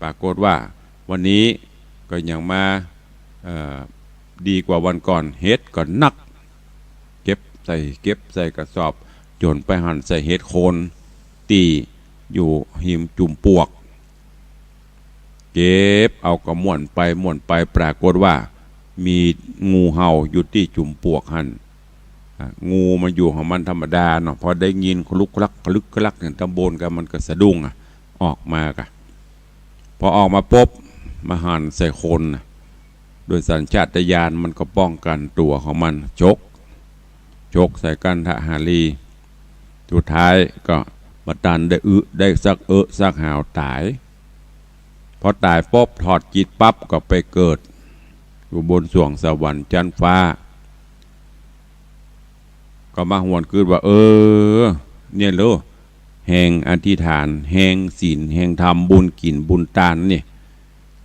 ปรากฏว่าวันนี้ก็ยังมา เอ่อ ดีกว่าวันก่อน เห็ดก็นัก เก็บใส่ เก็บใส่กระสอบ จ๋นไปหันใส่เห็ดโคน ตี้อยู่ฮิมจุมปลวก เก็บเอาก็ม่วนไปม่วนไป ปรากฏว่ามีงูเห่าอยู่ตี้จุมปลวกหั้น อ่ะ งูมันอยู่ของมันธรรมดาเนาะ พอได้ยินคลุกคลักคลึกคลักอย่างตำบลกัน มันก็สะดุ้งอ่ะ ออกมากะ พอออกมาปุ๊บ มาหันใส่คนน่ะ โดยสัญชาตญาณมันก็ป้องกันตั๋วของมัน ฉก ฉกใส่กันทหารี สุดท้ายก็บ่ตันได้อึได้สักเอะสักหาวต๋าย พอต๋ายปุ๊บ ถอดจิตปั๊บ ก็ไปเกิดอยู่บนสวงสวรรค์จั๊นฟ้า ก็มาหวนกึ๊ดว่า เออ เนี่ยโล แฮงอธิษฐาน แฮงศีล แฮงธรรม บุญกิ๋นบุญตานนี่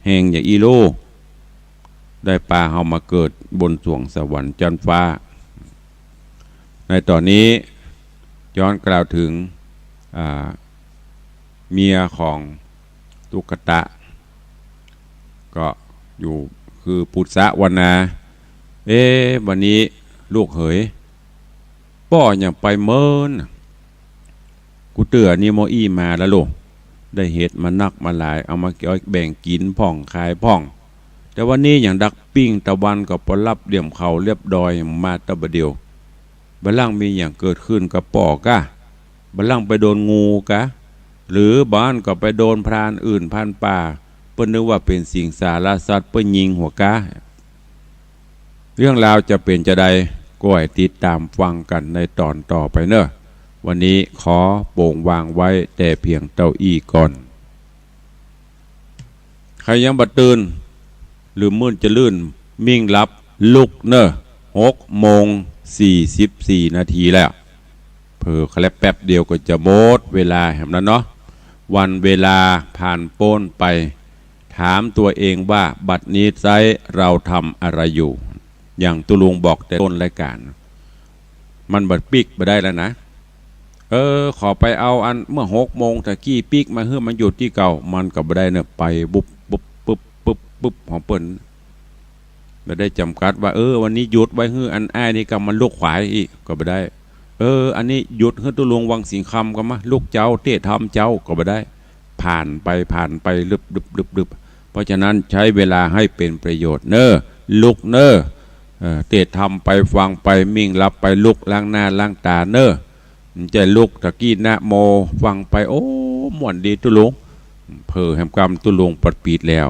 แฮงอย่างอี้โล ได้ปาเฮามาเกิดบนสวงสวรรค์จั๊นฟ้า ในต๋อนนี้ย้อนกล่าวถึง อ่า เมียของตุ๊กตะ ก็อยู่ คือปุษสะวนา เอ๊ะ วันนี้ลูกเหย ป้อหยังไปเมิน กูเตื้อนี่โมอี้มาแล้วลูก ได้เห็ดมานักมาหลาย เอามาแบ่งกิ๋นพ่องขายพ่อง แต่วันนี้หยังดักปิ้งตะวันก็ปอลับเหลี่ยมเขาเรียบดอยมาตะบ่าเดี่ยว บ่าล่างมีหยังเกิดขึ้นกับป้อกะ บ่าล่างไปโดนงูกะ หรือบ่าอั้นก็ไปโดนพรานอื่นพรานป่า เปิ้นนึกว่าเป๋นสิงสารสัตว์ เปิ้นยิงหัวกะ เรื่องราวจะเป๋นจาใด ก็ให้ติดต๋ามฟังกั๋นในต๋อนต่อไปเน่อ วันนี้ขอโป๋งวางไว้แต่เพียงเต้าอี้ก่อน ใผยังบ่ตื่น หรือมื่นจะลื่น มิ่งหลับลุกเน่อ หกโมงสี่สิบสี่นาทีแล้ว เผลอแค่แป๊บเดียวก็จะหมดเวลาแหมแล้วเนาะ วันเวลาผ่านป๊นไป ถามตั๋วเองว่าบัดนี้ไซร้เราทำอะไรอยู่ อย่างตุ๊ลุงบอกแต่ต้นรายก๋าน มันบ่ปิ๊กบ่ได้แล้วนะ เออ ขอไปเอาอันเมื่อหกโมงตะกี้ปิ๊กมาหื้อมันอยู่ตี้เก่า มันก็บ่ได้เน่อ ไปบุบบุบปุ๊บ ปุ๊บของเปิ้น บ่ได้จ๋ำกัดว่า เออ วันนี้หยุดไว้หื้ออันอ้ายนี่กำมันลุกขวายอี้ ก็บ่ได้ เออ อันนี้หยุดหื้อตุ๊ลุงวังสิงห์คำก่อนมา ลุกเจ๊า เตะธรรมเจ๊า ก็บ่ได้ ผ่านไป ผ่านไป ลึบ ลึบ ลึบ ลึบ เพราะฉะนั้นใช้เวลาให้เป็นประโยชน์เน้อ ลุกเน้อ เออ เตะธรรมไป ฟังไป มิ่งหลับไป ลุกล้างหน้าล้างต๋าเน้อ บ่ใจ้ลุกตะกี้นะโม ฟังไป โอ้ ม่วนดีตุ๊ลุง เผลอแหมกำตุ๊ลุงปัดปีดแล้ว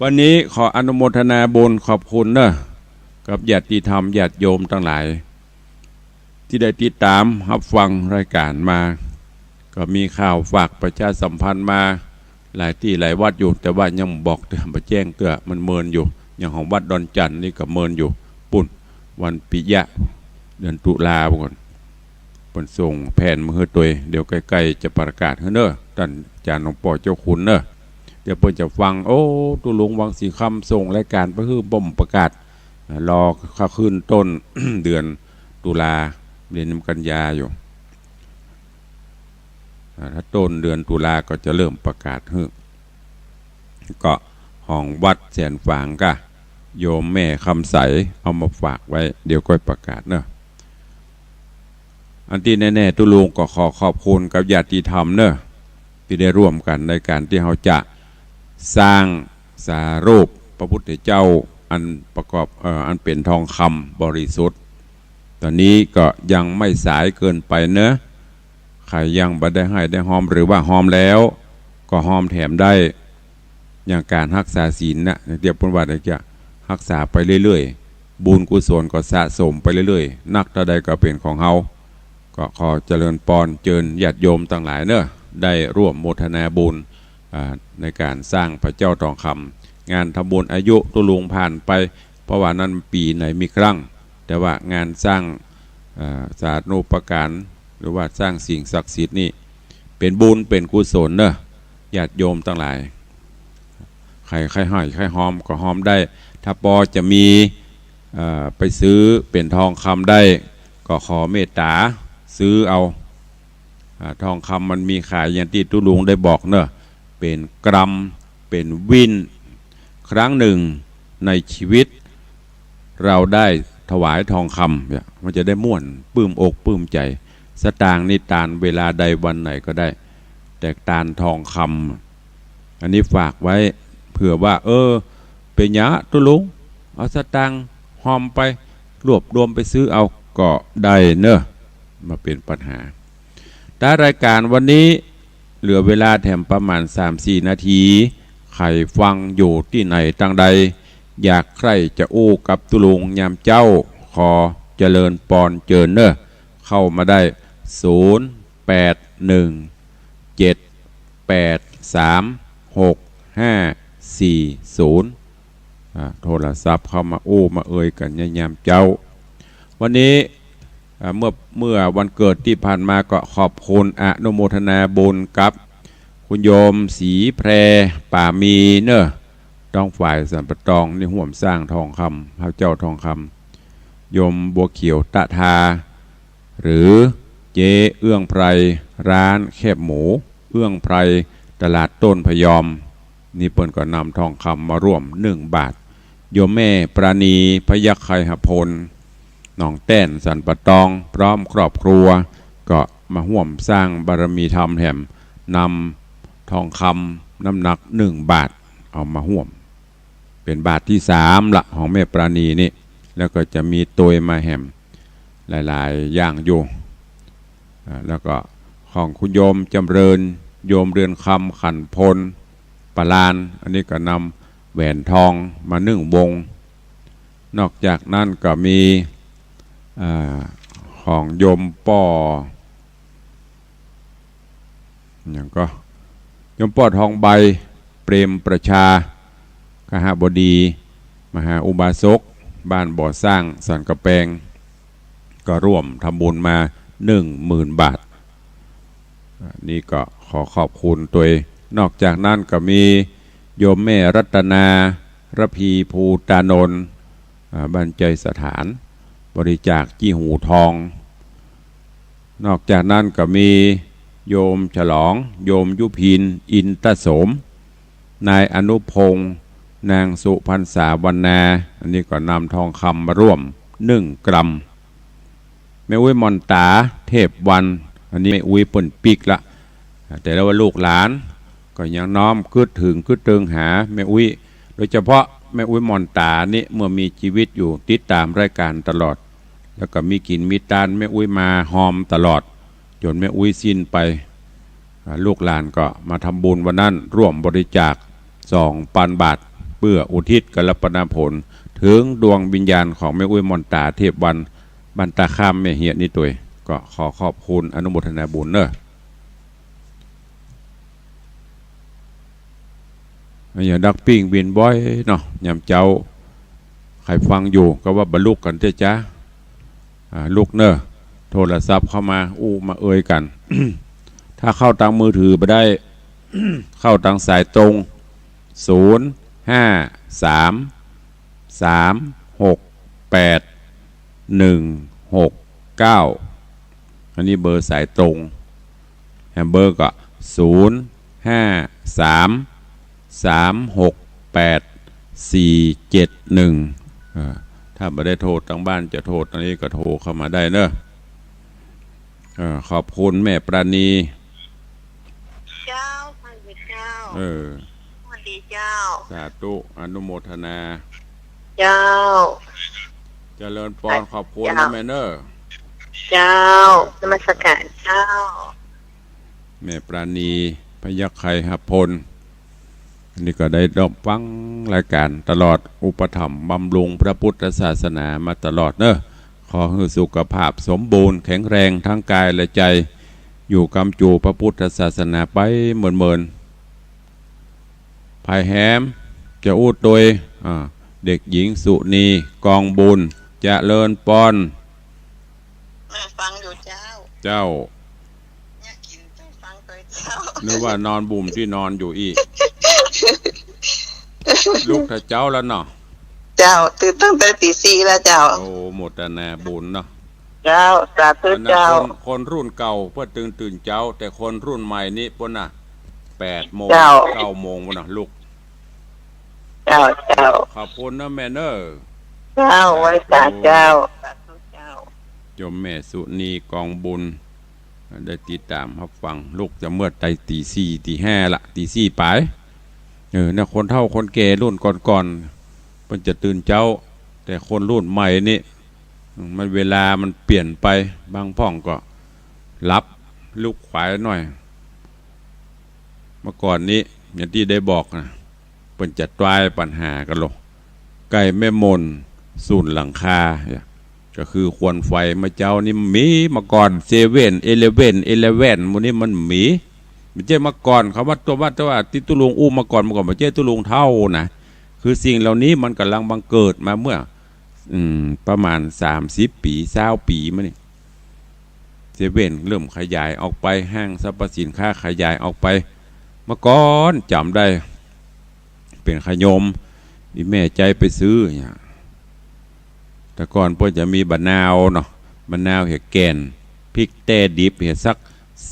วันนี้ขออนุโมทนาบุญขอบคุณเน้อ กับญาติธรรมญาติโยมตังหลาย ตี้ได้ติดต๋ามฮับฟังรายก๋านมา ก็มีข่าวฝากประชาสัมพันธ์มาหลายตี้หลายวัดอยู่ แต่ว่ายังบ่บอกเตื้อ บ่แจ้งเตื้อ มันเมินอยู่ อย่างของวัดดอนจั่นนี่ก็เมินอยู่ ปู๊น วันปิยะ เดือนตุลาปู๊นก่อน เปิ้นส่งแผนมาหื้อตวย เดี๋ยวใก้ๆ จะประกาศหื้อเน้อ ต้านอาจ๋ารย์หลวงป้อเจ้าคุณเน้อ เดี๋ยวเปิ้นจะฟัง โอ้ ตุ๊ลุงวังสิงห์คำส่งรายก๋านไปหื้อ บ่ประกาศ รอข้าขึ้นต้น เดือนตุลา เรียนนำกันยาอยู่ อ่า ถ้าต้นเดือนตุลาก็จะเริ่มประกาศหื้อ ก็ของวัดแสนฝางก้า โยมแม่คำใสเอามาฝากไว้ เดี๋ยวก้อยประกาศเน้อ อันตี้แน่ๆ ตุ๊ลุงก็ขอขอบคุณกับญาติธรรมเน้อ ตี้ได้ร่วมกั๋นในก๋านตี้เฮาจะสร้างสารูปพระพุทธเจ้าอันประกอบ เอ่อ อันเป๋นทองคำบริสุทธิ์ ต๋อนนี้ก็ยังไม่สายเกินไปเน้อ ใผยังบ่ได้ไห้ได้ฮอม หรือว่าฮอมแล้วก็ฮอมแถมได้ อย่างก๋านฮักษาศีลนะ เดี๋ยวเปิ้นว่าเดี๋ยวจะฮักษาไปเรื่อยๆ บุญกุศลก็สะสมไปเรื่อยๆ นักเท่าใดก็เป๋นของเฮา ก็ขอเจริญปอนเจิญญาติโยมตังหลายเน้อ ได้ร่วมโมทนาบุญ อ่า ในก๋านสร้างพระเจ้าทองคำ งานทำบุญอายุตุ๊ลุงผ่านไป เพราะว่านั้นปี๋ไหนมีครั้ง แต่ว่างานสร้าง อ่า สารูปการ หรือว่าสร้างสิ่งศักดิ์สิทธิ์นี่ เป๋นบุญเป๋นกุศลเน้อ ญาติโยมตังหลาย ใผใค่ไห้ใค่ฮอมก็ฮอมได้ ถ้าปอจะมี เอ่อ ไปซื้อเป๋นทองคำได้ ก็ขอเมตต๋าซื้อเอา อ่า ทองคำมันมีขายอย่างตี้ตุ๊ลุงได้บอกเน้อ เป๋นกรัม เป๋นวิน ครั้งหนึ่งในชีวิต เราได้ถวายทองคำเนี่ย มันจะได้ม่วน ปลื้มอกปลื้มใจ๋ สตางค์นี่ตานเวลาใดวันไหนก็ได้ แต่ตานทองคำ อันนี้ฝากไว้ เผื่อว่า เออ เป๋นหยังตุ๊ลุง เอาสตางค์ฮอมไป รวบรวมไปซื้อเอาก็ได้เน้อ บ่เป๋นปัญหา แต่รายก๋านวันนี้เหลือเวลาแถมประมาณสามสี่นาที ใผฟังอยู่ตี้ไหนตังใด อยากใค่จะอู้กับตุ๊ลุงยามเจ๊า ขอเจริญปอนเจิญเน้อ เข้ามาได้ ศูนย์ แปด หนึ่ง เจ็ด แปด สาม หก ห้า สี่ ศูนย์ อ่า โทรศัพท์เข้ามาอู้มาเอยกั๋นยามเจ๊า วันนี้ อ่า เมื่อ เมื่อวันเกิดตี้ผ่านมาก็ขอบคุณอนุโมทนาบุญกับคุณโยมศรีแพรป่ามีเน้อ ตางฝ่ายสันป่าตองนี่ ฮ่วมสร้างทองคำ พระเจ้าทองคำ โยมบัวเขียวตะทา หรือเจ๊เอื้องไพร ร้านแคบหมูเอื้องไพร ตลาดต้นพะยอม นี่เปิ้นก็นำทองคำมาร่วมหนึ่งบาท โยมแม่ปราณี พยัคฆไคหพล หนองแต้น สันป่าตอง พร้อมครอบครัว ก็มาฮ่วมสร้างบารมีธรรมแถม นำทองคำน้ำหนักหนึ่งบาทเอามาฮ่วม เป๋นบาทตี้สามละของแม่ปราณีนี่ แล้วก็จะมีตวยมาแหมหลายๆ อย่างอยู่ อ่า แล้วก็ของคุณโยมจ๋ำเริญ โยมเรือนคำ ขันพล ปลาน อันนี้ก็นำแหวนทองมาหนึ่งวง นอกจากนั้นก็มี อ่า ของโยมป้อ หยังก็ โยมป้อทองใบ เปรมประชา คหบดี มหาอุบาสก บ้านบ่อสร้าง สันกำแปง ก็ร่วมทำบุญมาหนึ่งหมื่นบาท อ่า นี่ก็ขอขอบคุณตวย นอกจากนั้นก็มีโยมแม่รัตนา ระพี ภูตานนท์ อ่า บ้านไจสถาน บริจาคจี้หูทอง นอกจากนั้นก็มีโยมฉลอง โยมยุพิน อินทโสม นายอนุพงษ์ นางสุพรรษาวรรณา อันนี้ก็นำทองคำมาร่วมหนึ่งกรัม แม่อุ๊ยหม่อนต๋า เทพวรรณ อันนี้แม่อุ๊ยเปิ้นปิ๊กละ แต่ละว่าลูกหลานก็ยังน้อมกึ๊ดเถิงกึ๊ดเติงหาแม่อุ๊ย โดยเฉพาะแม่อุ๊ยหม่อนต๋านี่ เมื่อมีจีวิตอยู่ติดต๋ามรายก๋านตลอด แล้วก็มีกิ๋นมีตานแม่อุ๊ยมาฮอมตลอด จ๋นแม่อุ๊ยสิ้นไป อ่า ลูกหลานก็มาทำบุญวันนั้น ร่วมบริจาคสองปันบาท เปื้ออุทิศกัลปนาผล เถิงดวงวิญญาณของแม่อุ๊ยหม่อนต๋า เทพวรรณ บ้านต๋าข้ามแม่เฮียะนี่ตวย ก็ขอขอบคุณอนุโมทนาบุญเน่อ อย่าดักปิ้งบินบ่อยเนาะ ยามเจ๊า ใผฟังอยู่ก็ว่าบ่ลุกกั๋นเต๊อะจ๊ะ อ่า ลุกเน่อ โทรศัพท์เข้ามาอู้มาเอยกั๋น ถ้าเข้าตางมือถือบ่ได้ เข้าตางสายตรง ศูนย์ ห้า สาม สาม หก แปด หนึ่ง หก เก้า อันนี้เบอร์สายตรง แหมเบอร์ก็ ศูนย์ ห้า สาม สาม หก แปด สี่ เจ็ด หนึ่ง เออ ถ้าบ่ได้โทรตางบ้านจะโทรตางนี้ก็โทรเข้ามาได้เน่อ เออ ขอบคุณแม่ปราณี เจ้า สวัสดีเจ้า เออ สวัสดีเจ้า สาธุ อนุโมทนา เจ้า เจริญปอน ขอบคุณนะแม่เน่อ เจ้า นมัสก๋านเจ้า แม่ปราณี พยัคฆไคหพล นี่ก็ได้รับฟังรายก๋านตลอด อุปถัมภ์บำรุงพระพุทธศาสนามาตลอดเน่อ ขอหื้อสุขภาพสมบูรณ์แข็งแรงทั้งกายและใจ๋ อยู่กำจู๋พระพุทธศาสนาไปเมินๆ ใผแหมจะอู้ตวย อ่า เด็กหญิงสุนี กองบุญ เจริญปอน เออ ฟังอยู่เจ้า เจ้า เนี่ยกิ๋นเจ้าฟังตวยเจ้า นึกว่านอนบุ่มตี้นอนอยู่อี้ ลุกแต่เจ๊าแล้วเนาะ เจ้า ตื่นตั้งแต่ตีสี่แล้วเจ้า โอ้ โมทนาบุญเนาะ เจ้า สาธุ อันนั้น เจ้า คน คนรุ่นเก่าเปิ้นตึงตื่นเจ๊า แต่คนรุ่นใหม่นี้เปิ้นน่ะ แปดโมง เจ้า เก้าโมงปุ้นน่ะลุก เจ้า เจ้า ขอบคุณนะแม่เน่อ เจ้า ไหว้สาเจ้า สาธุเจ้า โยมแม่สุนี กองบุญ ได้ติดต๋ามฮับฟัง ลุกจะเมื่อใด ตีสี่ ตีห้าละ ตีสี่ป๋าย เออ เนี่ย คนเฒ่าคนแก่รุ่นก่อนๆ เปิ้นจะตื่นเจ๊า แต่คนรุ่นใหม่นี่ มันเวลามันเปลี่ยนไป บางพ่องก็หลับ ลุกขวายหน่อย เมื่อก่อนนี้ อย่างตี้ได้บอกนะ เปิ้นจะตวายปัญหากั๋นโล ใก้แม่มนสูนหลังคา ก็คือควันไฟ เมื่อเจ๊านี้มีเมื่อก่อน เซเว่น อีเลฟเว่น อีเลฟเว่น หมู่นี้มันมี บ่ใจ้เมื่อก่อน เขาว่าตัว ว่าแต่ว่าตี้ตุ๊ลุงอู้เมื่อก่อน เมื่อก่อนบ่ใจ้ตุ๊ลุงเฒ่านะ คือสิ่งเหล่านี้มันก่ำลังบังเกิดมาเมื่อ อืม ประมาณสามสิบปี๋ ซาวปี๋มานี่ เซเว่นเริ่มขยายออกไป ห้างสรรพสินค้าขยายออกไป เมื่อก่อนจ๋ำได้ เป๋นขะโยม อีแม่ใจ๊ไปซื้อเนี่ย แต่ก่อนเปิ้นจะมีบะนาวเนาะ บะนาวเหียแก่น พริกแต้ดิบเหียสัก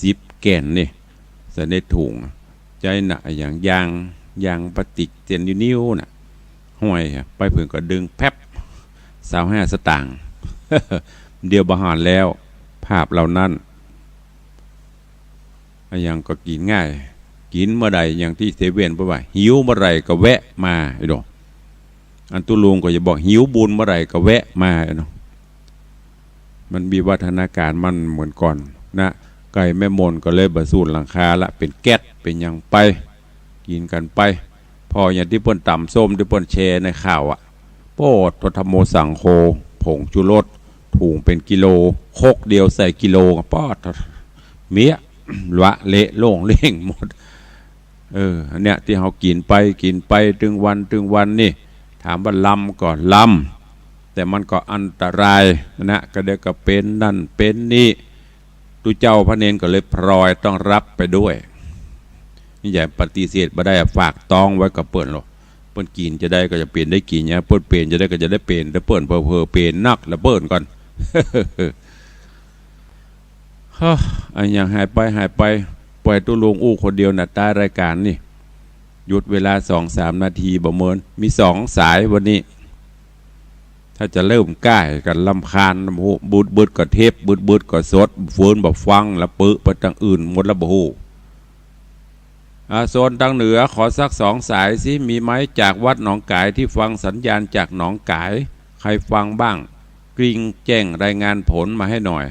สิบแก่นนี่ ใส่ในถุง ใจ๊น่ะ อะหยัง ยาง ยางพลาสติกเส้นนิ้วๆ น่ะ ห้อยไป เปิ้นก็ดึงแป๊บ ซาวห้าสตางค์ เดี๋ยวบ่หันแล้ว ภาพเหล่านั้น อะหยังก็กิ๋นง่าย กิ๋นเมื่อใด อย่างตี้เซเว่น เปิ้นว่า หิวเมื่อใดก็แวะมา ไอ้ดอก อันตุ๊ลุงก็จะบอก หิวบุญเมื่อใดก็แวะมา ไอ้เนาะ มันวิวัฒนาการมันเหมือนก่อนนะ ใก้แม่มนก็เลยบ่สูนหลังคาละ เป๋นแก๊ส เป๋นหยังไป กิ๋นกั๋นไป พออย่างตี้เปิ้นต๋ำส้ม ตี้เปิ้นแชร์ในข่าวอะ โป๊ด โต ธัมโม สังโฆ ผงชูรส ถุงเป๋นกิโล ครกเดียวใส่กิโล ป๊อด เมีย ละเละโล่งเล่งหมด เออ อันเนี้ยตี้เฮากิ๋นไป กิ๋นไป ตึงวัน ตึงวันนี่ ถามว่าลำก็ลำ แต่มันก็อันตรายนะ ก็เดี๋ยวก็เป๋นนั่นเป๋นนี่ ตุ๊เจ้าพระเณรก็เลยพลอยต้องรับไปด้วย นี่อย่าปฏิเสธบ่ได้ ฝากต๊องไว้กับเปิ้นโลด เปิ้นกิ๋นจะใดก็จะเป๋นได้กิ๋น เปิ้นเป๋นจะใดก็จะได้เป๋น แต่เปิ้นเผลอๆ เป๋นนักละเปิ้นก่อน เฮ้อ อะหยังหายไป หายไป ปล่อยตุ๊ลุงอู้คนเดียวน่ะ ตายรายก๋านนี่ หยุดเวลาสองสามนาทีบ่เมิน มีสองสายวันนี้ ถ้าจะเริ่มก้ายกั๋นรำคาญ บ่ฮู้ บึดๆ ก็เทป บึดๆ ก็สด เฟินบ่ฟัง ละเปอะไปตางอื่นหมดแล้วบ่ฮู้ อ่า โซนตางเหนือขอสักสองสายสิ มีไหม จากวัดหนองก๋าย ตี้ฟังสัญญาณจากหนองก๋าย ใครฟังบ้าง กริ่งแจ้งรายงานผลมาให้หน่อย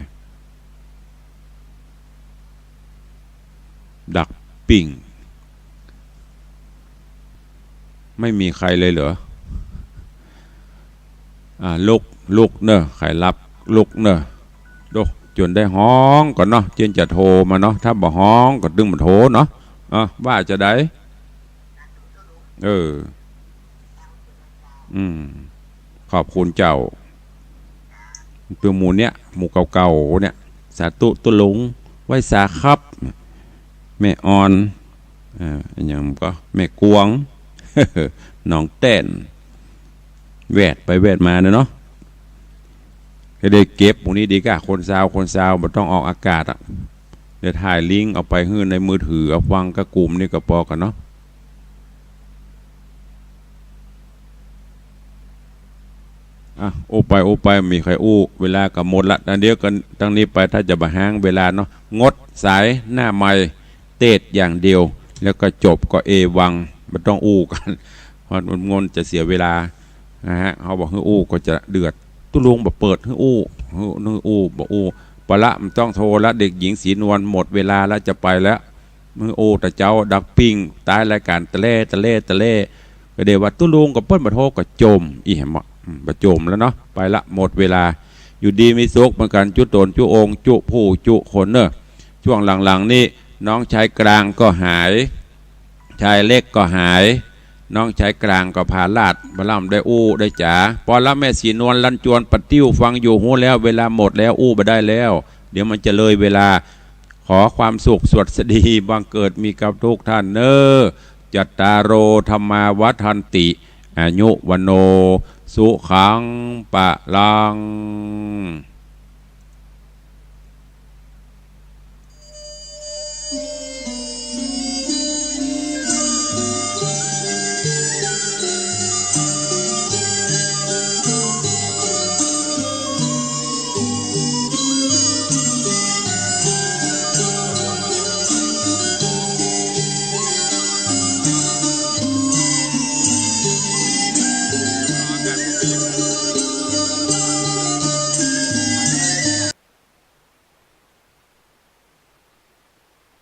ดักปิ้ง ไม่มีใครเลยเหรอ อ่า ลุก ลุกเน่อ ใผหลับ ลุกเน่อ โด จ๋นได้ฮ้องก่อนเนาะ เจียนจะโทรมาเนาะ ถ้าบ่ฮ้องก็ตึงบ่โทรเนาะ อ่ะ ว่าจะใด เออ อืม ขอบคุณเจ้า ตึงหมู่เนี้ย หมู่เก่าๆ เนี่ย สาธุตุ๊ลุง ไหว้สาครับ แม่อ่อน อ่า อะหยังก็ แม่กวง หนองแต้น แวดไปแวดมาเน่อเนาะ ก็ได้เก็บหมู่นี้ดีก้า คนซาว คนซาว บ่ต้องออกอากาศอะ เดี๋ยวถ่ายลิงก์เอาไปหื้อในมือถือ เอาฟังก้ากุมนี่ก็ปอกั๋นเนาะ อ่ะ อู้ไป อู้ไป บ่มีใผอู้ เวลาก็หมดละ ตางเดียวกั๋น ตางนี้ไป ถ้าจะบ่ฮ้างเวลาเนาะ งดสายหน้าไมค์เตสอย่างเดียว แล้วก็จบ ก็เอวัง บ่ต้องอู้กั๋น เพราะมันงนจะเสียเวลา นะฮะ เฮาบ่หื้ออู้ก็จะเดือด ตุ๊ลุงบ่เปิดหื้ออู้ หื้อ หื้ออู้ บ่อู้ ปะละ บ่ต้องโทรละ เด็กหญิงศรีนวล หมดเวลาละ จะไปแล้ว หื้ออู้ตะเจ๊า ดักปิ้ง ต๊ายรายก๋านตะแล่ ตะแล่ ตะแล่ ก็เดี๋ยวว่าตุ๊ลุงกับเปิ้นบ่โทรก็จ่ม อี้แหม อืม บ่จ่มแล้วเนาะ ไปละ หมดเวลา อยู่ดีมีสุขเหมือนกั๋น จุ๊ต๋น จุ๊องค์ จุ๊ผู้ จุ๊คนเน่อ ช่วงหลังๆ นี่ น้องชายกลางก็หาย ชายเล็กก็หาย น้องชายกลางก็ผาลาด บ่ล่ำได้อู้ได้จ๋า ปอละ แม่ศรีนวล ลันจวน ปะติ้ว ฟังอยู่ ฮู้แล้ว เวลาหมดแล้ว อู้บ่ได้แล้ว เดี๋ยวมันจะเลยเวลา ขอความสุขสวัสดีบังเกิดมีกับทุกท่านเน่อ จัตตาโร ธัมมา วัฑฒันติ อายุ วัณโณ สุขัง พะลัง